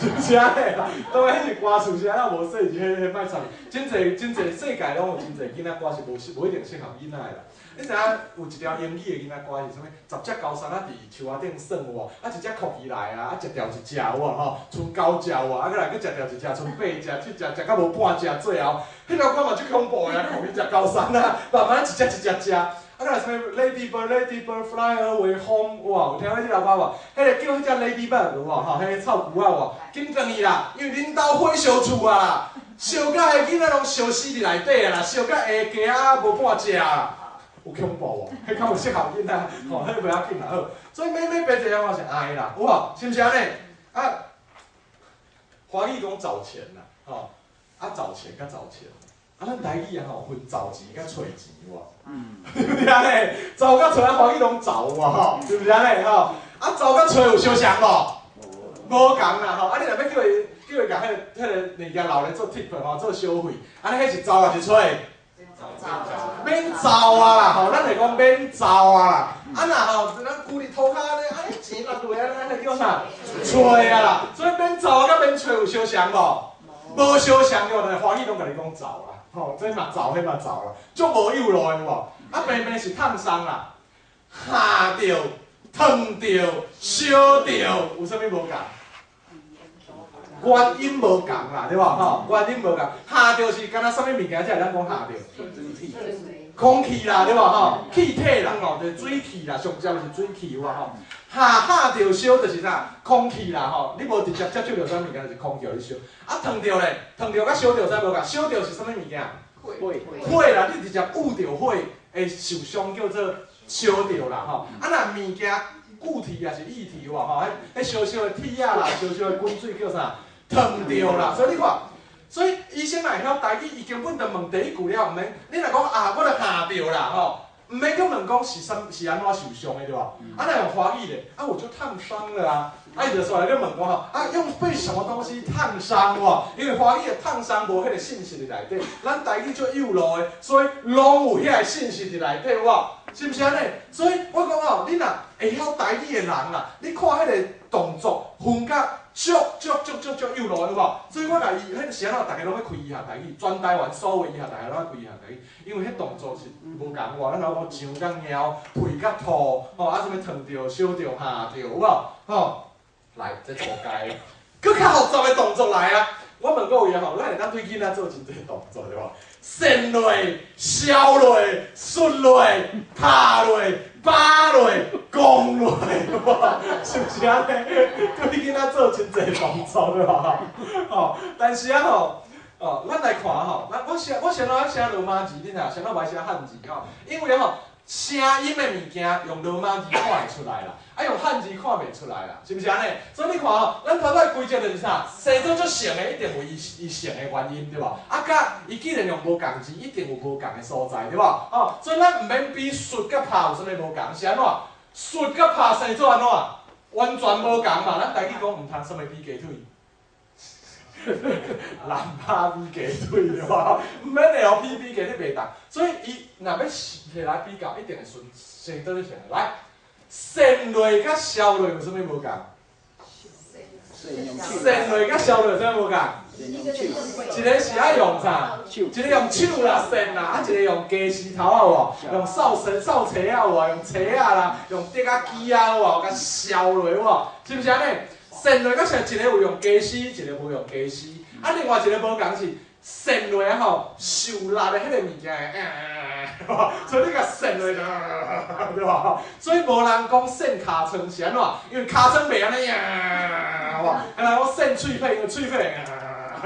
是毋是按呢？當然，彼是歌詞是按怎無說，是彼莫插。真濟真濟世界攏有真濟囡仔歌是無一定適合囡仔的啦。你知影有一條英語的囡仔歌是啥物？十隻高山仔佇樹仔頂耍有無？啊，一隻哭起來啊，啊，食掉一隻有無吼？賰九隻有無？啊，閣來閣食掉一隻，賰八隻、七隻，食到無半隻，最後，彼條歌嘛足恐怖的啊！哭去食高山仔，慢慢一隻一隻食。啊，閣來啥物？Lady bird, Lady bird, fly away home，有無？有聽過這條歌無？彼個叫彼隻 Lady bird 有無？吼，彼個臭龜仔有無？緊轉去啦，因為恁兜火燒厝啊啦，燒甲彼囡仔攏燒死佇內底啊啦，燒甲下雞仔無半隻啦。有恐怖無？彼較有適合囡仔，吼，彼袂要緊啦，好。所以妹妹背這樣我是愛啦，有無？是毋是按呢？啊，華語講找錢啦，吼，啊找錢佮找錢，啊咱台語啊吼分找錢佮揣錢有無？對毋對按呢？找佮揣啊，華語攏找有無？吼，對毋對按呢？吼，啊找佮揣有相像無？無仝啦，吼，啊你若欲叫伊共彼個物件留咧做 tip 吼，做小費，按呢彼是找抑是揣？免找啊啦，吼，咱會講免找啊啦。啊若吼，咱規日塗跤按呢，啊你錢落落啊，咱彼叫啥？揣啊啦。所以免找佮免揣有相像無？無相像對無？華語攏共你講找啦，吼，這嘛找，彼嘛找啦，足無有路的有無？啊，平平是燙傷啦，煠著、燙著、燒著，有啥物無仝？原因無仝啦，對無？吼，原因無仝。煠著是敢若啥物物件才會當講煠著？空氣啦，對無？吼，氣體啦，吼，就是水氣啦，上濟是水氣有無？吼，煠著燒就是啥？空氣啦，吼，你無直接接觸著啥物件，就是空氣予你燒。啊，燙著咧，燙著佮燒著啥無仝？燒著是啥物物件？火。火啦，你直接捂著火會受傷，叫做燒著啦，吼。啊，若物件固體抑是液體有無？吼，彼燒燒的鐵仔啦，燒燒的滾水叫啥？燙著啦，所以你看，所以醫生若會曉台語，伊根本就問第一句了，毋免你若講啊，我著煠著啦，吼，毋免閣問講是啥是按怎受傷的對無？啊，若用華語咧，啊，我就燙傷了啊，啊，伊就煞來閣問講吼，啊，用被什麼東西燙傷無？因為華語的燙傷無彼個信息佇內底，咱台語足有路的，所以攏有遐個信息佇內底有無？是毋是按呢？所以我講吼，你若會曉台語的人啦，你看彼個動作分甲足足足足足有路的有無？所以我共伊，彼時按怎，逐家攏欲開醫學台語，全台灣所有醫學大學攏愛開醫學台語，因為彼動作是無仝有無？咱若講上佮貓，屁佮吐，吼啊啥物燙著、燒著、煠著，有無？吼，來，這初階，閣較複雜的動作來啊！我問各位啊吼，咱會當對囡仔做真濟動作對無？扇落、削落、摔落、拍落、扒落、摃落，有無？是毋是按呢？對囡仔做真濟動作對無？吼，但是啊吼，哦，咱來看吼，咱我先來寫羅馬字，你知影？先來無愛寫漢字吼，因為吼，聲音的物件用羅馬字看會出來啦，啊用漢字看袂出來啦，是毋是按呢？所以你看吼，咱頭拄規則就是啥？生做足像的，一定有伊像的原因，對無？啊，佮伊既然用無仝字，一定有無仝的所在，對無？吼，所以咱毋免比摔佮拍有啥物無仝，是按怎？摔佮拍生做按怎？完全無仝嘛！咱台語講毋通啥物比雞腿。南拍比鸡腿对无？毋免 LPB 鸡你袂当，所以伊若欲摕来比较，一定会顺先倒咧先来，扇落佮削落有啥物无仝？扇落佮削落有啥物无仝？一个是爱用啥？一个用手啦扇啦，啊一个用家匙头仔有无？用扫帚扫帚仔有无？用锤仔啦，用竹仔枝仔有无？共削落有无？是毋是按呢？扇落佮削，一个有用家匙，一个无用家匙。啊，另外一个无仝是扇落啊吼，受力的彼个物件会，所以你共扇落就，對無？所以無人講扇尻川是按怎，因為尻川袂按呢呀，無？敢若講扇喙皮，因為喙皮，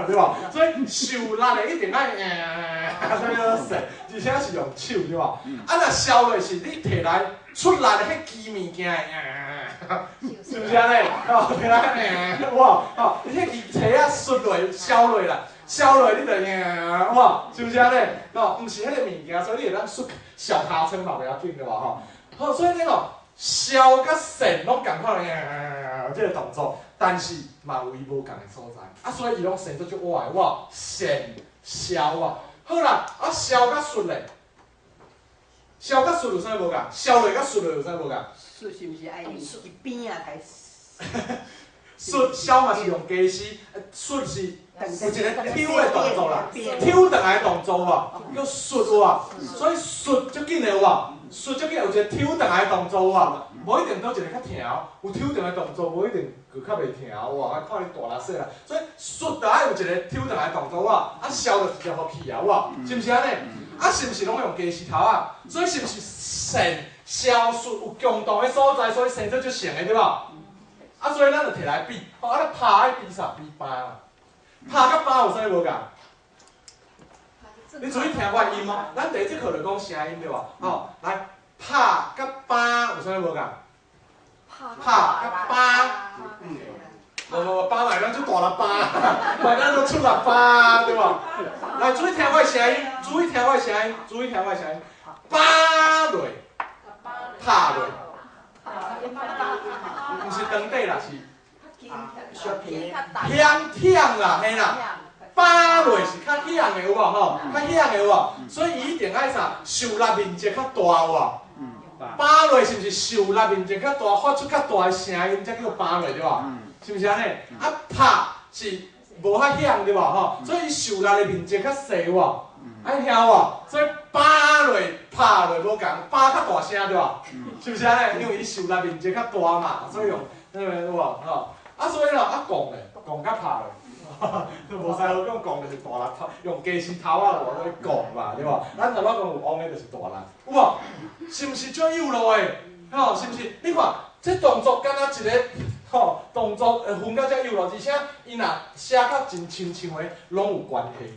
對無？所以受力的一定愛，所以叫做扇，而且是用手，對無？啊，若削落是你提來出力的彼支物件，是毋是按呢？哦，提來，哇，哦，你彼支錘仔摔落、削落啦，削落你就哇，是毋是按呢？哦，毋是彼个物件，所以你會當摔削尻川嘛袂要緊對無吼？好，所以你吼削佮扇攏仝款，這個動作，但是嘛有伊無仝的所在，啊，所以伊攏生做足活的，哇，扇削啊，好啦，啊削佮摔咧，削佮摔有啥物無仝？削落佮摔落有啥物無仝？摔是毋是愛用一邊仔來？摔削嘛是用家匙，摔是有一個抽的動作啦，抽轉來的動作啊，叫摔有無？所以摔足緊的有無？摔足緊有一個抽轉來的動作有無？無一定佗一个較疼，有抽轉來動作，無一定閣較袂疼有無？愛看你大力細力，所以摔著愛有一個抽轉來的動作有無？啊，削就直接予去啊有無？是毋是按呢？啊，是毋是攏用家匙頭仔？所以是毋是扇、削、摔有共同的所在，所以生做足像的對無？啊，所以咱就摕來比，吼，啊，咧拍愛比啥？比拍啦，拍佮拍有啥物無仝？你注意聽我的音哦，咱第一節課就講聲音對無？吼，來，拍佮拍有啥物無仝？拍佮拍，無無無，拍嘛會當出大喇叭，嘛會當出喇叭，對無？來，注意聽我的聲音，注意聽我的聲音，注意聽我的聲音，拍落，拍落。毋是長短啦，是響忝啦，嘿啦，拍落是較響的有無吼？較響的有無？所以伊一定愛啥？受力面積較大有無？拍落是毋是受力面積較大，發出較大的聲音，才叫拍落對無？是毋是按呢？啊，拍是無較響對無吼？所以伊受力的面積較細有無？愛聽無？所以拍落、拍落無仝，拍較大聲對無？是毋是按呢？因為伊受力面積較大嘛，所以用那個有無吼？啊，所以咯，啊摃咧，摃佮拍咧，無使好講摃就是大力頭，用家匙頭仔落去摃嘛，對無？咱頭拄仔講有王的就是大力，有無？是毋是足幼路的？吼，是毋是？你看這動作敢若一個吼動作會分甲遮幼路，而且伊若寫甲真親像的，攏有關係。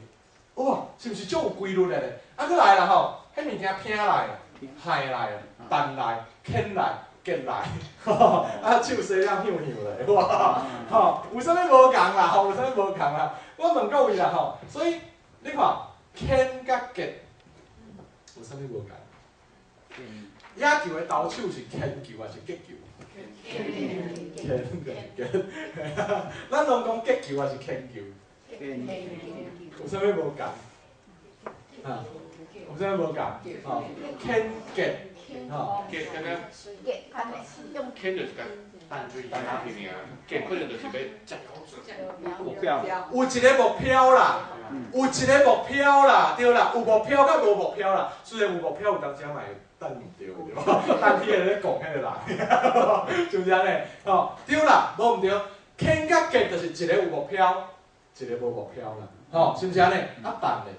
有無？是毋是足有規律的咧？啊，閣來啦吼，彼物件拼來、害來、彈來、牽來、結來，啊手洗了香香咧，哇！吼，有啥物無仝啦？吼，有啥物無仝啦？我問各位啦吼，所以你看牽佮結有啥物無仝？野球的投手是牽球還是擊球？牽就是結，咱攏講擊球還是牽球？有啥物無仝？啊，有啥物無仝？吼，牽結，吼，結敢若牽就是共彈出去爾，結可能就是欲目標，有一個目標啦，有一個目標啦，對啦，有目標佮無目標啦。雖然有目標，有當時嘛會彈毋著，對無？彈去個咧摃彼個人，是毋是按呢？吼，對啦，無毋對。牽佮結就是一個有目標，一個無目標啦，吼，是毋是按呢？啊，彈咧，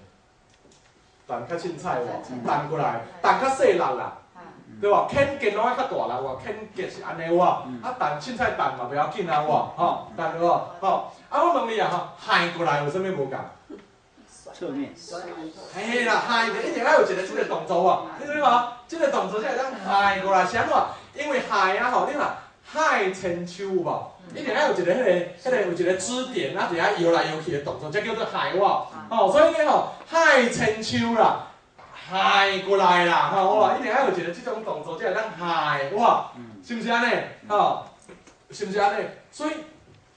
彈較凊彩無？彈過來，彈較細力啦，對無？牽結攏愛較大力無？牽結是按呢有無？啊，彈凊彩彈嘛袂要緊啊，有無？吼，彈有無？吼，啊，我問你啊，吼，害過來有啥物無仝？側面。嘿啦，害就一定愛有一個這個動作無？你知無？這個動作才會當害過來，是按怎？因為害啊吼，你若害千秋有無？一定愛有一個彼个、彼个有一個支點啊，佇遐搖來搖去的動作，才叫做害有無？吼，所以呢吼，害千秋啦，害過來啦，吼，有無？一定愛有一個這種動作才會當害，有無？是毋是按呢？吼，是毋是按呢？所以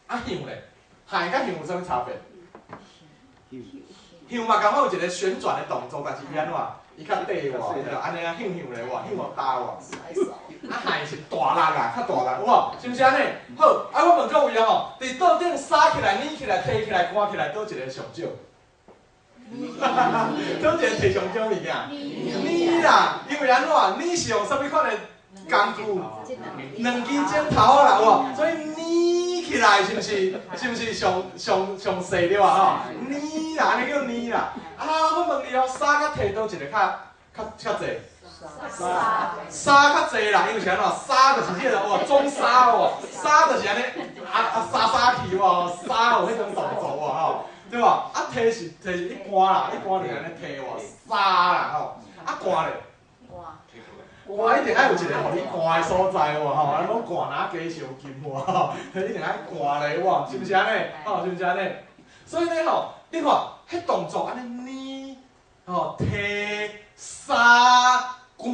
啊，向咧，害佮向有啥物差別？向嘛仝款有一个旋转的动作，但是伊按怎？伊較短喎，對按呢啊向向咧喎，向互大喎。啊，害是大力啊，較大力，有無？是毋是按呢？好，啊，我問各位啊吼，佇桌頂掃起來、捏起來、提起來、關起來，佗一个上少？佗一个提上少物件？捏啦，因為按怎？捏是用啥物款的工具？兩支指頭啦，有無？所以捏起來是毋是？是毋是上上上細對吧？吼，捏啦，按呢叫捏啦。啊，我問你哦，掃佮提佗一个較較較濟？沙較濟啦，因為是按怎？沙就是這個哇，裝沙哦，沙就是按呢，啊啊沙沙去喎，沙有彼種動作喎吼，對無？啊提是提是一般啦，一般就是按呢提喎，沙啦吼，啊寒咧，寒一定愛有一個予你寒的所在喎吼，啊攏寒哪加燒金喎吼，一定愛寒咧喎，是毋是按呢？吼，是毋是按呢？所以咧吼，你看，彼動作按呢捏，吼提沙。寒，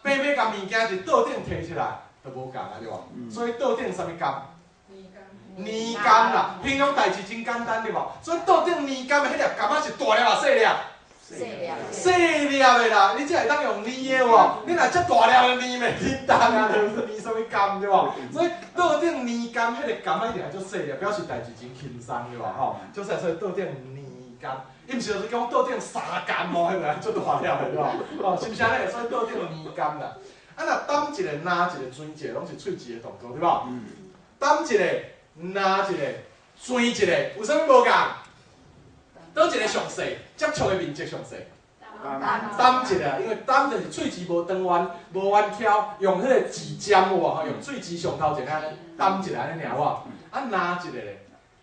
爬爬共物件一桌頂提出來，就無仝啊，對無？所以桌頂啥物柑？黏柑啦，平常代誌真簡單，對無？所以桌頂黏柑的彼粒柑仔是大粒抑細粒？細粒的啦，你才會當用捏的無？你若遮大粒的捏袂叮當啊，就是捏啥物柑對無？所以桌頂黏柑彼個柑仔一定愛足細粒，表示代誌真輕鬆對無？吼，就是所以桌頂黏柑。伊毋是就是講桌頂三柑哦，彼個足大粒的對無？哦，是毋是按呢？所以桌頂黏柑啦。啊，若抌一個、拿一個、轉一個，攏是喙舌的動作，對無？抌一個、拿一個、轉一個，有啥物無仝？佗一個上細，接觸的面積上細？抌一個，因為抌就是喙齒無長彎，無彎翹，用彼個舌尖有無？吼，用喙齒上頭前按呢抌一個按呢爾有無？啊，拿一個咧？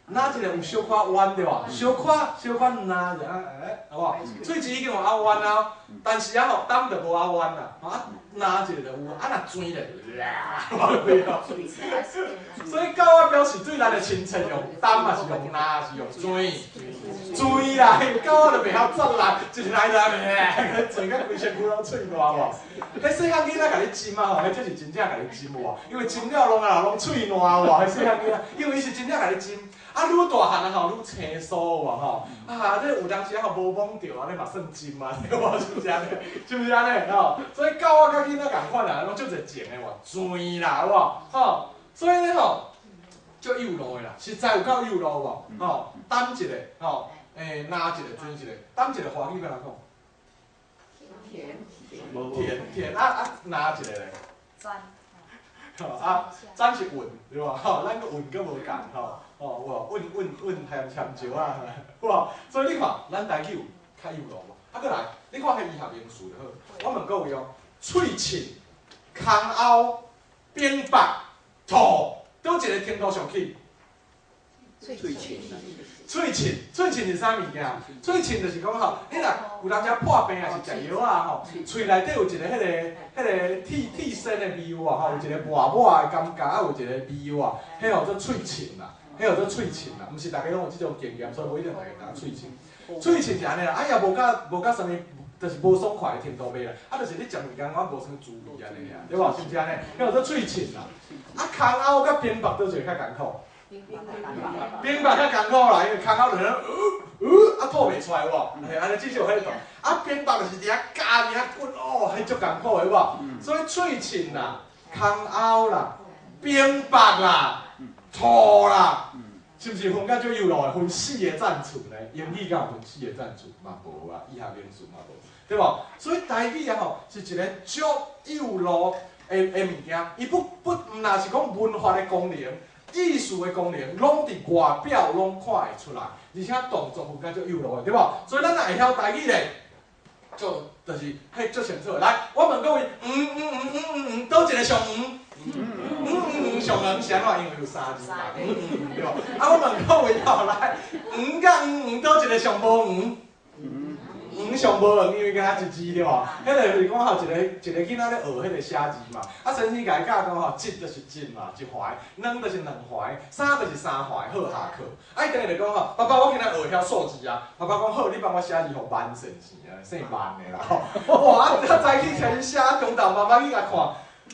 拿一個有小可彎對無？小可小可拿就啊，欸，好無？喙齒已經有拗彎啊，但是啊吼，抌就無拗彎啦，啊拿一個就有，啊若轉咧，所以狗仔表示對咱的親切用抌抑是用拿抑是用轉？轉啦，狗仔就袂曉抓啦，一來來，轉甲規身軀攏喙爛無？彼細漢囡仔共你斟啊吼，彼這是真正共你斟有無？因為斟了攏啊攏喙爛有無？彼細漢囡仔，因為伊是真正共你斟。啊，愈大漢啊吼，愈生疏有無吼？啊，你有當時啊吼無摸著啊，你嘛算斟啊，對無？是毋是按呢？是毋是按呢？吼，所以狗仔佮囡仔仝款啊，攏足濟情的喎，轉啦，有無？吼，所以咧吼，足幼路的啦，實在有夠幼路無？吼，抌一個，吼，欸，拿一個，轉一個，抌一個華語欲按怎講？甜甜甜啊啊，拿一個咧？鑽。啊，鑽是韻，對無？吼，咱閣韻閣無仝吼。哦，有無？韻韻韻含香蕉啊，有無？所以你看，咱台語有較幼路無？啊，閣來，你看彼醫學名詞就好。我問各位哦，喙凊、空拗、扁腹、吐，佗一個程度上去？喙凊。喙凊，喙凊是啥物件？喙凊就是講吼，你若有當時破病抑是食藥啊吼，喙內底有一個彼個鐵鐵線的味有無吼，有一個抹抹的感覺，啊有一個味有無？彼號做喙凊啦，彼號做喙凊啦，毋是逐家攏有這種經驗，所以無一定逐家知影喙凊。喙凊是按呢啦，啊也無甲無甲啥物，就是無爽快的程度袂啦，啊就是你食物件我無啥滋味按呢爾，對無？是毋是按呢？彼號做喙凊啦。啊空拗佮扁腹佗一個較艱苦？扁腹較艱苦啦，因為空拗就啊吐袂出來有無？嘿，按呢至少有彼個動。啊扁腹就是佇遐咬佇遐滾，哦，彼足艱苦的有無？所以喙凊啦、空拗啦、扁腹啦、吐啦，是毋是分甲足幼路的？分四個層次呢？英語敢有分四個層次？嘛無啊，醫學名詞嘛無，對無？所以台語啊吼，是一個足幼路的的物件，伊不不毋若是講文化的功能。藝術的功能，攏佇外表攏看會出來，而且動作分較足幼路的，對無？所以咱若會曉台語咧，就就是彼足清楚的。來，我問各位，黃黃黃黃黃黃，佗一個上黃？黃黃黃上黃是按怎？因為有三字嘛，黃黃黃對無？啊，我問各位吼，來，黃佮黃黃，佗一個上無黃？黃上無黃，因為敢若一字對無？彼个就是講吼，一個一個囡仔咧學彼個寫字嘛。啊，先生共伊教講吼，一就是一嘛，一橫；兩就是兩橫；三就是三橫，好下課。啊，伊等下就講吼，爸爸，我今仔學會曉數字啊。爸爸講好，你幫我寫字予萬先生啊，姓萬的啦吼。哇，啊，早起開始寫，中晝媽媽去共看，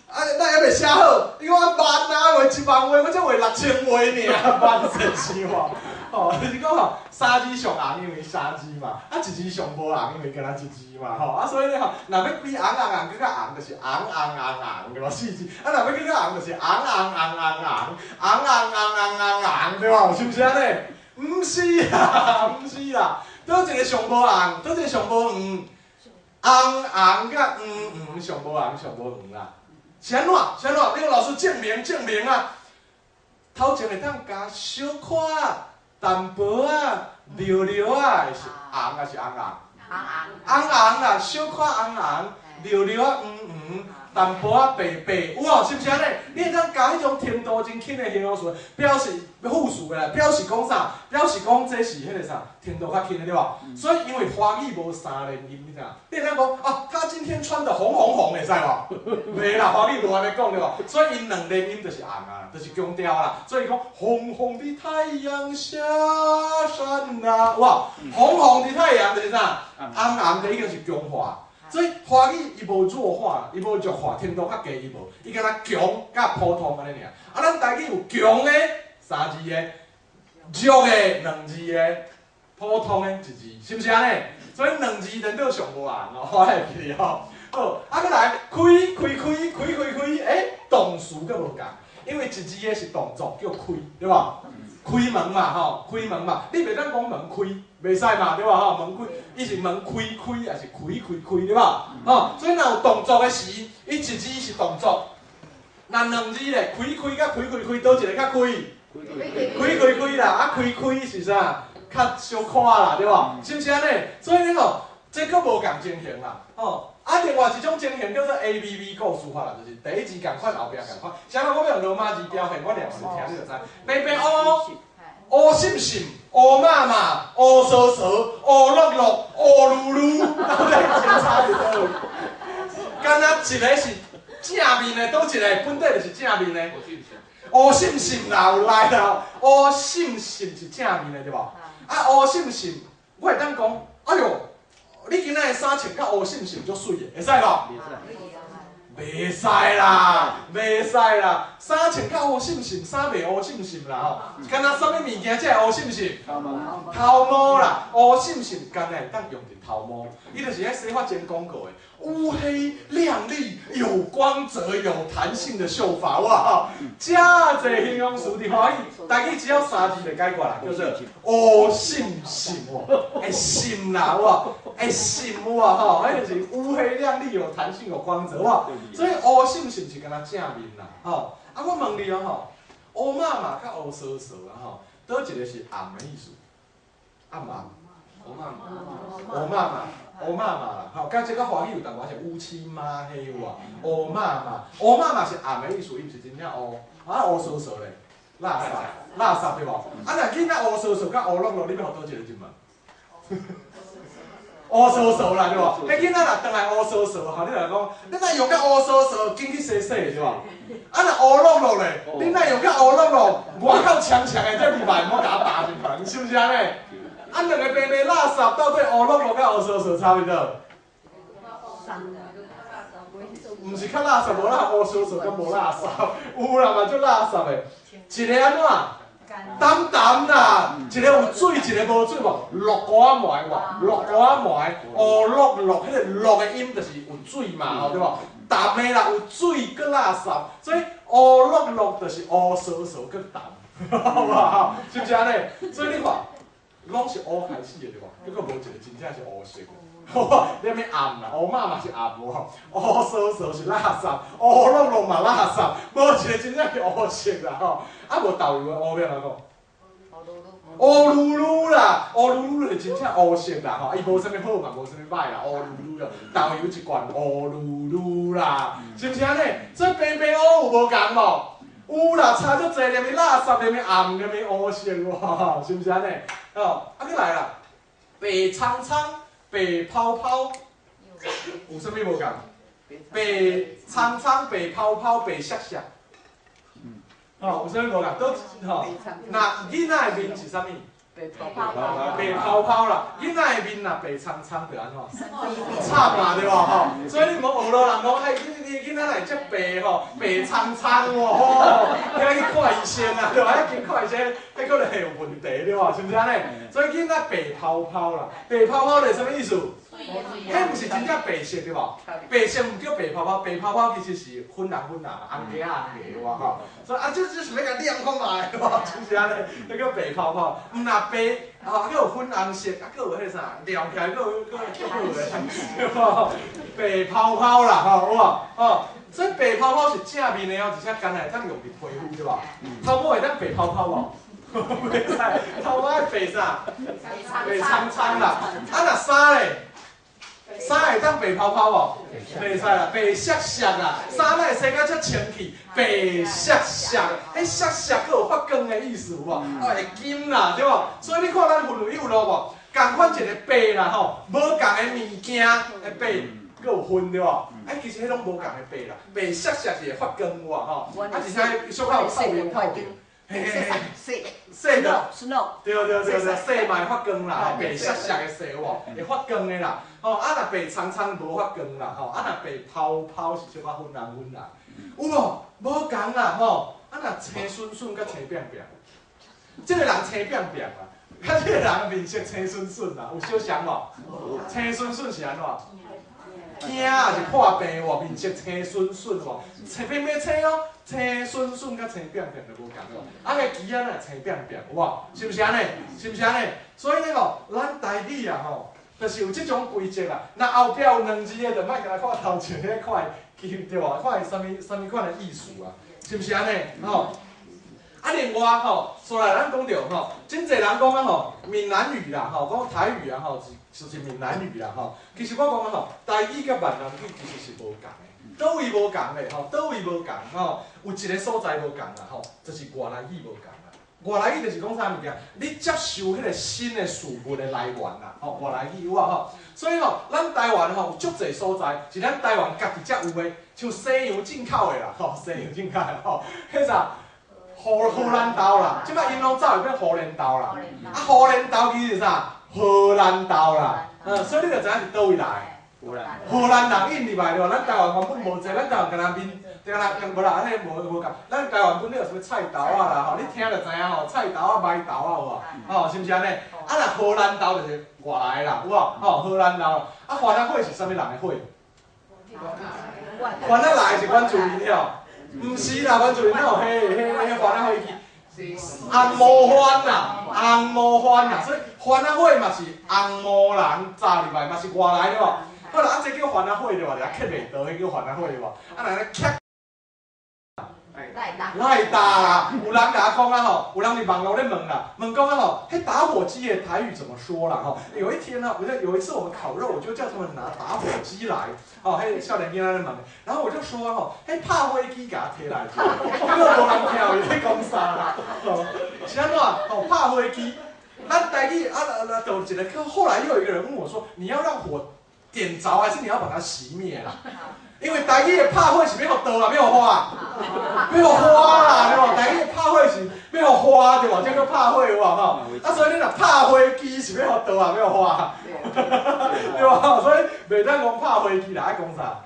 啊，哪猶未寫好？伊講啊萬啊，畫一萬畫，我才畫6000畫爾，萬先生喎。吼，就是讲吼，三字上红因为三字嘛，啊一字上无红因为干焦一字嘛，吼，啊所以咧吼，若欲比红红红阁较红，就是红红红红，对无？四字，啊若欲阁较红，就是红红红红红，红红红红红红，对无？是毋是按呢？毋是啦，毋是啦，佗一个上无红，佗一个上无黄，红红佮黄黄上无红上无黄啦。是按怎？是按怎？你讲老师证明证明啊！头前会当加小可淡薄仔、略略仔，是红抑是红红？红红。红红啦，小可红红，略略仔黄黄，淡薄仔白白，有无？是毋是按呢？你会当加彼种程度真轻的形容词，表示副词的啦，表示讲啥？表示讲这是彼个啥？程度较轻的对无？所以因为华语无三连音，你知影？你会当讲啊，他今天穿的红红红，会使无？袂啦，华语无按呢讲对无？所以𪜶两连音就是红啊，就是强调啦。所以讲红红的太阳下山啊，哇，红红的太阳就是啥？红红的已经是强化。所以华语伊无弱化，伊无弱化，程度较低伊无，伊敢若强佮普通按呢尔。啊，咱台语有强的三字的，弱的两字的，普通的一字，是毋是按呢？所以两字颠倒上无红哦，我会记吼。好，啊，阁来开开开开开开，动词阁无仝，因为一字的是动作叫开，对无？开门嘛吼，开门嘛，你袂当讲门开，袂使嘛，对无吼？门开，伊是门开开，抑是开开开，对无？吼，所以若有动作的时，伊一字是动作，若两字咧，开开佮开开开，佗一个较开？开开开啦，啊开开是啥？较小可啦，对无？是毋是按呢？所以咧吼，这阁无仝情形啦，吼。啊，另外一种情形叫做 A B B 故事法啦，就是第一字仝款，后壁仝款。啥物？我欲用罗马字标现，我念予你听，你就知。白白乌，乌心心，乌妈妈，乌趖趖，乌碌碌，乌噜噜，到底相差伫佗位？敢若一个是正面的，佗一个本底就是正面的。乌心心啦，有来啦，乌心心是正面的对无？啊，乌心心，我会当讲，哎哟，你今仔的衫穿甲乌心心足媠的，会使无？袂使啦，袂使啦！衫穿甲乌心心，衫袂乌心心啦吼。敢若啥物物件才会乌心心？头毛啦，乌心心敢若会当用伫头毛，伊就是咧洗发精广告的，乌黑亮丽、有光泽、有弹性的秀发哇！遮济形容词伫华语，台语只要三字就解决啦，叫做乌心心哦，会心啦哇，会心哇吼，彼就是乌黑亮丽、有弹性、有光泽哇。所以乌心心是敢若正面啦，吼。啊，我问你哦吼，乌妈妈佮乌趖趖啊吼，佗一个是暗的意思？暗毋暗？乌妈妈，乌妈妈，乌妈妈啦，吼，佮这个华语有淡薄仔是乌漆嘛黑有无？乌妈妈，乌妈妈是暗的意思，伊毋是真正乌，啊乌趖趖咧，垃圾，垃圾对无？啊，若囡仔乌趖趖佮乌碌碌，你欲予佗一个入门？乌趖趖啦，对无？彼囡仔若转来乌趖趖，吼，你来讲，你若用甲乌趖趖，紧去洗洗，对无？啊，若乌碌碌咧，你若用甲乌碌碌，外口长长的这味嘛，毋好共我拔入去，是毋是按呢？啊，两个白白垃圾到底乌碌碌佮乌趖趖差伫佗？毋是较垃圾无啦，乌趖趖佮无垃圾，有啦嘛，足垃圾的。一个按怎？澹澹啦，一个有水，一个无水无。落糊仔糜无，落糊仔糜，乌碌碌，彼个碌的音就是有水嘛，吼对无？澹的啦，有水阁垃圾，所以乌碌碌就是乌趖趖阁澹，好无？吼，是毋是按呢？所以你看，拢是乌开始的对无？结果无一个真正是乌色的。你啥物暗啦？乌妈嘛是暗无？乌趖趖是垃圾，乌碌碌嘛垃圾，无一个真正是乌色啦吼。啊，无豆油的乌欲按怎讲？乌噜噜啦，乌噜噜就是真正乌色啦吼，伊无啥物好嘛，无啥物歹啦，乌噜噜啦，豆油一罐乌噜噜啦，是毋是按呢？所以白白乌有无仝无？有啦，差足济，连伊垃圾，连伊暗，连伊乌色喎，是毋是按呢？哦，啊，阁来啦，白苍苍。白泡泡，有啥物无仝？白苍苍、白泡泡、白雪雪，吼，有啥物无仝？佗吼，那囡仔的面是啥物？白泡泡，白泡泡啦。囡仔的面若白苍苍，就按怎？惨啦，对无吼？所以你毋好学老人讲，哎，你囡仔若会遮白吼，白苍苍哦，吼，遐去看医生啊，对无？遐去看医生，彼可能會有問題對無？是毋是按呢？所以囡仔白泡泡啦，白泡泡是啥物意思？彼毋是真正白色對無？白色毋叫白泡泡，白泡泡其實是粉紅粉紅，紅雞仔紅雞有無吼？所以啊，這是欲共染看覓對無？是毋是按呢？彼叫白泡泡，毋若白，吼，閣有粉紅色，啊，閣有彼个啥，撩起來閣有閣閣好的，對無？白泡泡啦，吼，有無？吼，所以白泡泡是正面的哦，而且干焦會當用佇皮膚對無？頭毛會當白泡泡無？袂使，頭毛愛白啥？白蒼蒼啦。啊，若衫咧？衫會當白泡泡無？袂使啦，白雪雪啦。衫會洗甲遮清氣，白雪雪，彼雪雪閣有發光的意思有無？哦，會金啦，對無？所以你看咱分有路無？仝款一个白啦吼，無仝的物件的白，閣有分對無？哎，其實彼攏無仝的白啦，白雪雪是會發光有無吼？啊，而且小可有透明透明。嘿嘿嘿，雪雪的， ，snow，對對對對，雪嘛會發光啦，吼，白雪雪的雪有無？會發光的啦，吼，啊若白蒼蒼無發光啦，吼，啊若白泡泡是小可粉紅粉紅，有無？無仝啦，吼，啊若青筍筍佮青扁扁，這个人青扁扁啦，佮這个人面色青筍筍啦，有相像無？青筍筍是按怎？驚抑是破病無？面色青筍筍無？青變變青哦，青筍筍佮青扁扁就無仝咯。啊，彼枝仔若青扁扁，有無？是毋是按呢？是毋是按呢？所以呢吼，咱台語啊吼，就是有這種規則啦。若後壁有兩字的，就莫共來看頭前彼看伊，對無？看伊啥物啥物款的意思啊？是毋是按呢？吼。啊，另外吼，煞來咱講著吼，真濟人講啊吼，閩南語啦吼，講台語啊吼，就是閩南語啦吼。其實我講啊吼，台語佮閩南語其實是無仝的，佗位無仝的吼，佗位無仝吼，有一个所在無仝啦吼，就是外來語無仝啦。外來語就是講啥物件？你接受彼个新的事物的來源啦，吼，外來語有無吼？所以吼，咱台灣吼有足濟所在是咱台灣家己才有的，像西洋進口的啦，吼，西洋進口的吼，彼啥？荷蘭豆啦，這擺𪜶攏走入變荷蘭豆啦。啊，荷蘭豆其實是啥？荷蘭豆啦。所以你就知影是佗位來的。荷蘭人引入來對無？咱台灣原本無這，咱台灣干焦面，對啦，無啦，彼個無無仝。咱台灣本來有啥物菜頭仔啦吼，你聽就知影吼，菜頭仔、麥頭仔有無？吼，是毋是按呢？啊，若荷蘭豆就是外來的啦，有無？吼，荷蘭豆。啊，番仔火是啥物人的火？番仔來是原住民哦。毋是啦，原住民哪有彼彼彼番仔火機？紅毛番啦，紅毛番啦，所以番仔火嘛是紅毛人炸入來，嘛是外來的無？好啦，啊，這叫番仔火對無？掠袂著，彼叫番仔火對無？啊，若咧磕。賴打啦，有人共我講啊吼，有人佇網路咧問啦，問講啊吼，彼打火機的台語怎麼說啦吼？有一天呢，我就有一次我們烤肉，我就叫他們拿打火機來，哦，彼少年囡仔咧問，然後我就說吼，彼拍火機共我提來，結果無人聽伊咧講啥啦，吼，是按怎？吼，拍火機，咱台語啊啊，就一个，後來又有一個人問我說，你要讓火點著，還是你要把它熄滅啦？因為台語的拍火是欲予著啊，欲予花，欲予花啦，對無？台語的拍火是欲予花，對無？這叫拍火有無吼？啊，所以你若拍火機是欲予著啊，欲予花，對無？所以袂當講拍火機啦，愛講啥？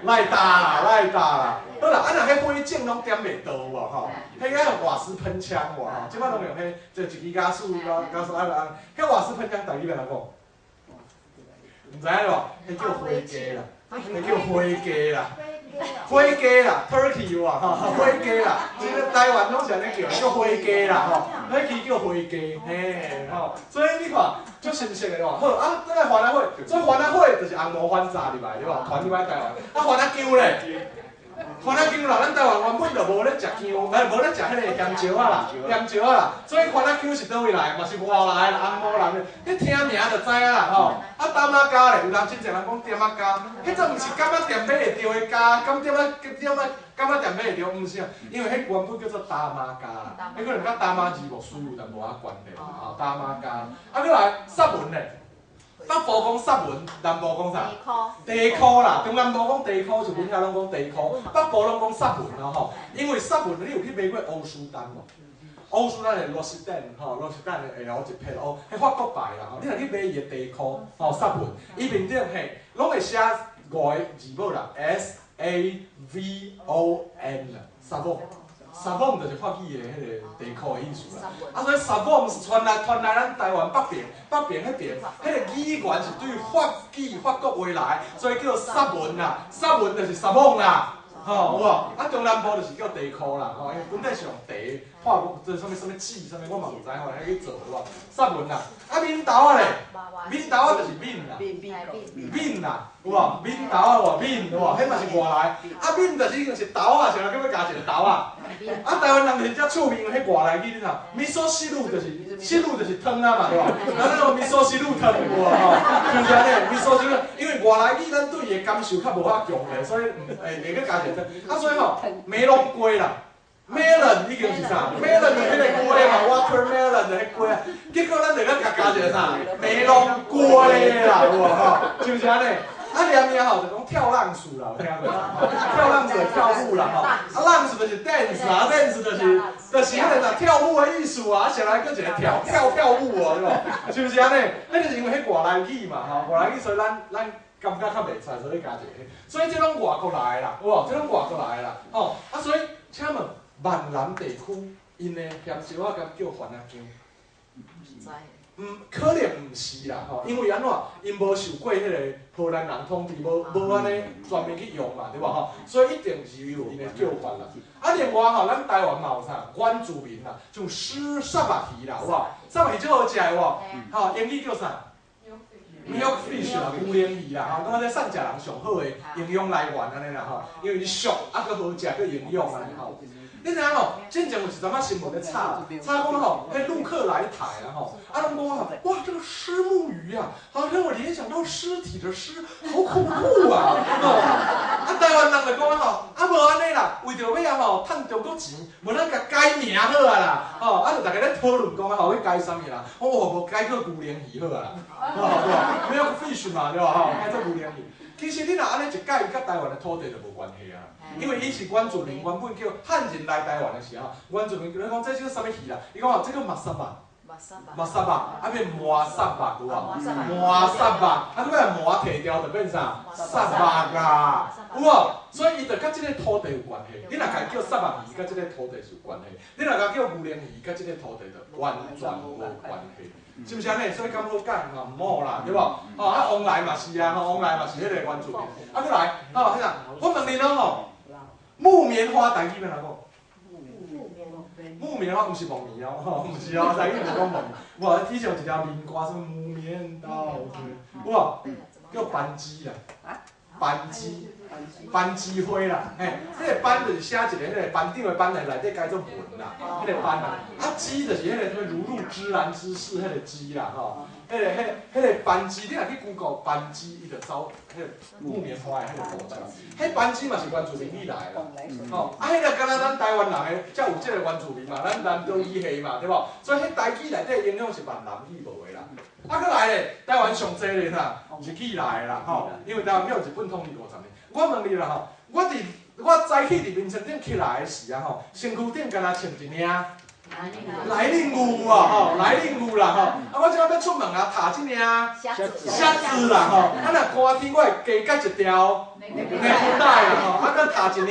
賴打啦，賴打啦。好啦，啊若彼火種攏點袂著有無吼？彼個用瓦斯噴槍有無吼？這擺攏用彼，就一支瓦斯瓦斯啊啊，彼瓦斯噴槍台語欲按怎講？毋知影無？彼叫火雞啦。彼叫火雞啦，火雞啦，turkey 有無吼？火雞啦，這个台灣攏是按呢叫，叫火雞啦吼，彼支叫火雞，嘿吼。所以你看，足親切的吼。好啊，轉來番仔火，所以番仔火就是紅毛番炸入來對無？傳入來台灣。啊，番仔薑咧，番仔薑啦，咱台灣原本就無咧食薑，哎，無咧食彼个鹹椒仔啦，鹹椒仔啦。所以番仔薑是佗位來？嘛是外來的紅毛人的，你聽名就知影啦吼。啊，淡仔膠咧，有人真濟人講點仔膠，彼種毋是柑仔店買會著的膠，柑點仔點仔柑仔店買會著，毋是啊，因為彼原本叫做大麻膠啦，彼可能佮大麻字幕輸入但無啥關係，吼，大麻膠。啊，閣來雪文咧，北部講雪文，南部講啥？地箍啦，中南部講地箍，就阮遐攏講地箍，北部攏講雪文咯吼。因為雪文你有去買過烏斯丹無？烏斯丹的 L'Occitane 吼，L'Occitane 的 L 一撇烏，彼法國牌啦吼。你若去買伊的地箍吼，雪文，伊面頂嘿攏會寫五個字母啦，S A V O N 啦，Savon。savon 就是法語的彼个地箍的意思啦。啊，所以 savon 是傳來咱台灣北爿，北爿彼爿，彼个語言是對法語法國話來，所以叫做薩文啦，薩文就是 savon 啦。吼，有無？啊，中南部就是叫茶箍啦，吼，因為本底是用茶化這啥物啥物紙啥物，我嘛毋知吼，彼去做有無？薩文啦，啊，敏豆仔咧，敏豆仔就是 mint 啦，mint 啦，有無？敏豆仔無 mint 有無？彼嘛是外來，啊，mint 就是已經是豆仔，啥人叫欲加一个豆仔？啊，台灣人就是遮趣味，彼外來語你知？味噌汁就是汁就是湯啊嘛，對無？咱那個味噌汁湯有無？吼，是毋是按呢？味噌汁，因為外來語咱對伊的感受較無遐強烈，所以會閣加一個湯。啊，所以吼，梅龍瓜啦，melon 已經是啥？melon 就彼个瓜嘛，watermelon 就彼瓜啊。結果咱就閣共加一个啥？梅龍瓜啦，有無吼？是毋是按呢？啊，連名吼就講跳浪鼠啦，有聽過？跳浪鼠跳舞啦吼，啊浪鼠就是 dance 啊，dance 就是彼个啥跳舞的意思啊，啊上來閣一个跳跳跳舞哦，對無？是毋是按呢？彼就是因為彼外來語嘛吼，外來語所以咱感覺較袂出來，所以加一个。所以這攏外國來的啦，有無？這攏外國來的啦，吼啊！所以請問閩南地區𪜶的鹹燒仔敢叫番仔薑？毋知。毋可能毋是啦，吼，因為按怎，𪜶無受過彼個荷蘭人統治，無按呢專門去用嘛，對無吼？所以一定是有𪜶的叫法啦。啊，另外吼，咱台灣嘛有啥原住民啦，像虱虱目魚啦，有無？虱目魚足好食的有無？吼，英語叫啥？Milk fish 啦，牛奶魚啦，吼，感覺這散食人上好的營養來源按呢啦吼，因為伊俗啊，閣好食，閣營養按呢吼。你知影吼？進前有一陣仔新聞咧炒，炒講吼，彼陸客來台啊吼，啊攏講吼，哇，這個虱目魚啊，好讓我聯想到屍體的屍，好恐怖啊！吼，啊台灣人就講吼，啊無按呢啦，為著欲吼趁中國錢，無咱共改名好啊啦，吼，啊就逐家咧討論講吼，欲改啥物啦？哦，無改做牛奶魚好啊啦，吼，對無？Milk fish 嘛，對無？吼，改做牛奶魚。其實你若按呢一改，伊佮台灣的土地就無關係啊。因為伊是原住民，原本叫漢人來台灣的時候，原住民伊講這叫啥物魚啦？伊講哦，這個馬薩肉，馬薩肉，啊變麻薩肉有無？麻薩肉，啊閣欲麻提掉就變啥？薩肉啊，有無？所以伊就佮這個土地有關係。你若共叫虱目魚，佮這個土地是有關係；你若共叫牛奶魚，佮這個土地就完全無關係。是毋是按呢？所以敢好改嘛？毋好啦，對無？吼啊，王來嘛是啊，吼王來嘛是彼個原住民。啊，閣來，吼，彼個，我問恁哦吼，木棉花台語欲按怎講？木棉花毋是木棉哦，吼，毋是哦，台語無講木棉。無，以前有一條民歌，啥物木棉道，有無？叫班枝啦，班枝，班枝花啦，嘿，彼個班就是寫一個彼個班長的班，內底改做文啦，彼個班啦，啊枝就是彼個啥物如入芝蘭之室彼個枝啦，吼，彼個班枝，你若去 Google 班枝，伊就走彼個木棉花的彼個圖出來。彼班枝嘛是原住民語來的啦，吼，啊，彼個敢若咱台灣人的才有這個原住民嘛，咱南島語系嘛，對無？所以彼台語內底影響是閩南語無的啦。啊，閣來咧，台灣上濟咧啥？日語來的啦，吼，因為台灣予日本統治50年。我問你啦吼，我早起佇眠床頂起來的時啊吼，身軀頂敢若穿一領內領有啊吼，內領有啦吼。啊，我這擺欲出門啊，踢這領靴子啦吼。啊，若寒天我會加蓋一條內褲帶啦吼。啊，閣踢一領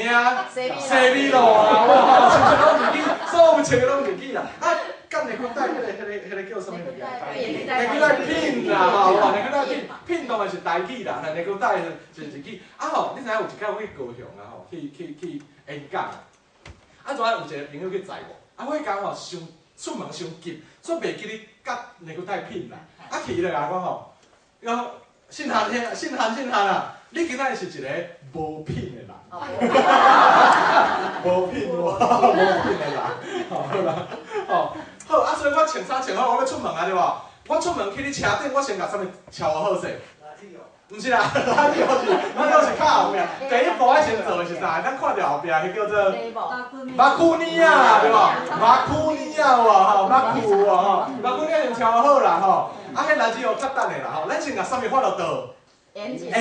西米露啦，哇，是毋是攏日語？所有穿的攏日語啦。啊，幹內褲帶彼個叫啥物物件？內褲帶品啦吼，內褲帶品，品當然是台語啦，內褲帶是日語。啊吼，你知影有一擺我去高雄啊吼，去演講啊，啊，怎有一個朋友去載我，啊，我彼工吼傷出門傷急，所以袂記咧佮內褲帶品啦。啊，去伊就共我講吼，伊講信漢兄，信漢信漢啊，你今仔日是一個無品的人。無品喎，無品的人，好啦，吼。好啊，所以我穿衫穿好，我欲出門啊，對無？我出門去你車頂，我先共啥物敲好勢？毋是啦，咱這是咱這是較後壁。第一步愛先做的是啥？咱看著後壁，彼叫做目箍呢啊，對無？目箍呢啊，有無吼？目箍有無吼？目箍呢先敲好啦吼。啊，彼垃圾哦較等下啦吼。咱先共啥物發落倒？引進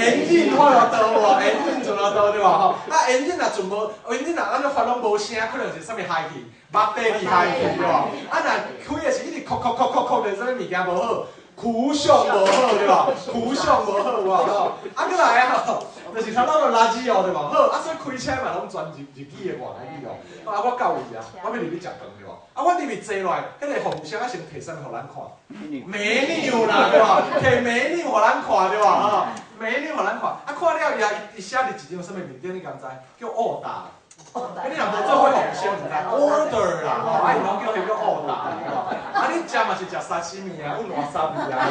發落倒無？引進存落倒對無吼？啊，引進若全無，引進若按呢發攏無聲，可能是啥物害去，目底哩害去對無？啊，若開的是一直叩叩叩叩叩的，啥物物件無好，苦相無好對無？苦相無好有無？吼，啊，閣來啊吼，就是頭咱垃圾哦對無？好，啊，所以開車嘛攏全日日語的外來語哦。啊，我到位啊，我欲入去食飯對無？啊，我入去坐落來，彼個服務生啊先提啥物予咱看？美女啦對無？提美女予咱看對無？吼，美女予咱看，啊，看了以後，伊寫佇一張啥物面頂，你敢知？叫 order。啊，你若無做過服務生，毋知 order 啦，吼，啊，伊攏叫彼叫 order，啊，你食嘛是食沙西米啊，有わさび啊，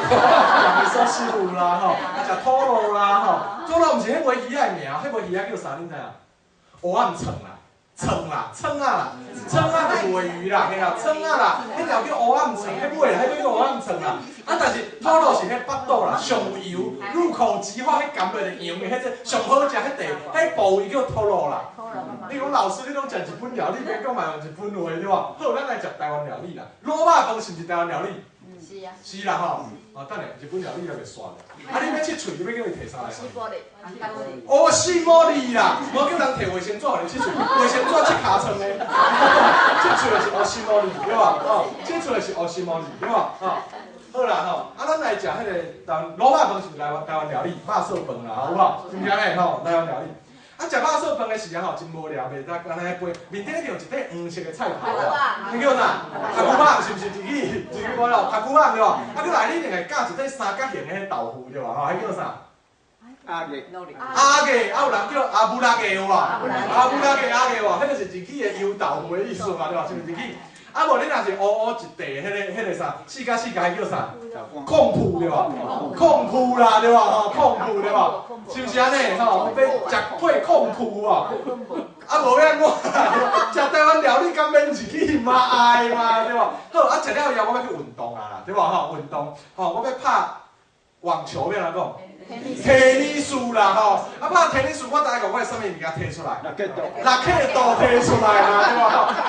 食味噌汁啦，吼，啊，食トロ啦，吼，トロ毋是彼尾魚仔的名，彼尾魚仔叫啥？你知影？蚵仔鯧啦，鯧啦，鯧仔啦，鯧仔就是鮪魚啦，嘿啦，鯧仔啦，彼條叫蚵仔鯧，彼尾啦，彼叫蚵仔鯧啦。啊，但是トロ是彼腹肚啦，上有油，入口即化，彼含落就溶的，彼隻上好食，彼塊，彼部位叫トロ啦。你講老師，你攏食日本料理，免講嘛用日本話對無？好，咱來食台灣料理啦。滷肉飯是毋是台灣料理？是啊。是啦吼。啊，等下日本料理也袂煞咧。啊，你欲切喙，你欲叫伊提啥來？おしぼり啦，無叫人提衛生紙予你切喙，衛生紙切尻川的。切喙的是おしぼり，對無？哦，切喙的是おしぼり，對無？哦，好啦吼，啊，咱來食彼個台灣滷肉飯是台灣料理，肉燥飯啦，有無？是毋是按呢吼？台灣料理。啊，食肉燥飯的時陣吼，真無聊，袂當按呢飛。面頂一定有一塊黃色的菜頭啊，彼叫啥？たくあん是毋是日語？日語無咯？たくあん對無？啊，閣來你一定會夾一塊三角形的彼豆腐對無？吼，彼叫啥？揚げ。揚げ，啊有人叫油揚げ有無？油揚げ揚げ無？彼就是日語的油豆腐的意思嘛，對無？是毋是日語？啊無你若是烏烏一塊，彼個啥？四角四角彼叫啥？控脯對無？控脯啦對無？吼，控脯對無？是毋是按呢？吼，欲食配控脯哦。啊無欲按怎？食台灣料理敢免日語嘛愛嘛對無？好，啊食了以後我欲去運動啊啦，對無？吼，運動，吼，我欲拍網球欲按怎講？テニス啦吼，啊拍テニス，我大概我啥物物件提出來？ラケット提出來啦，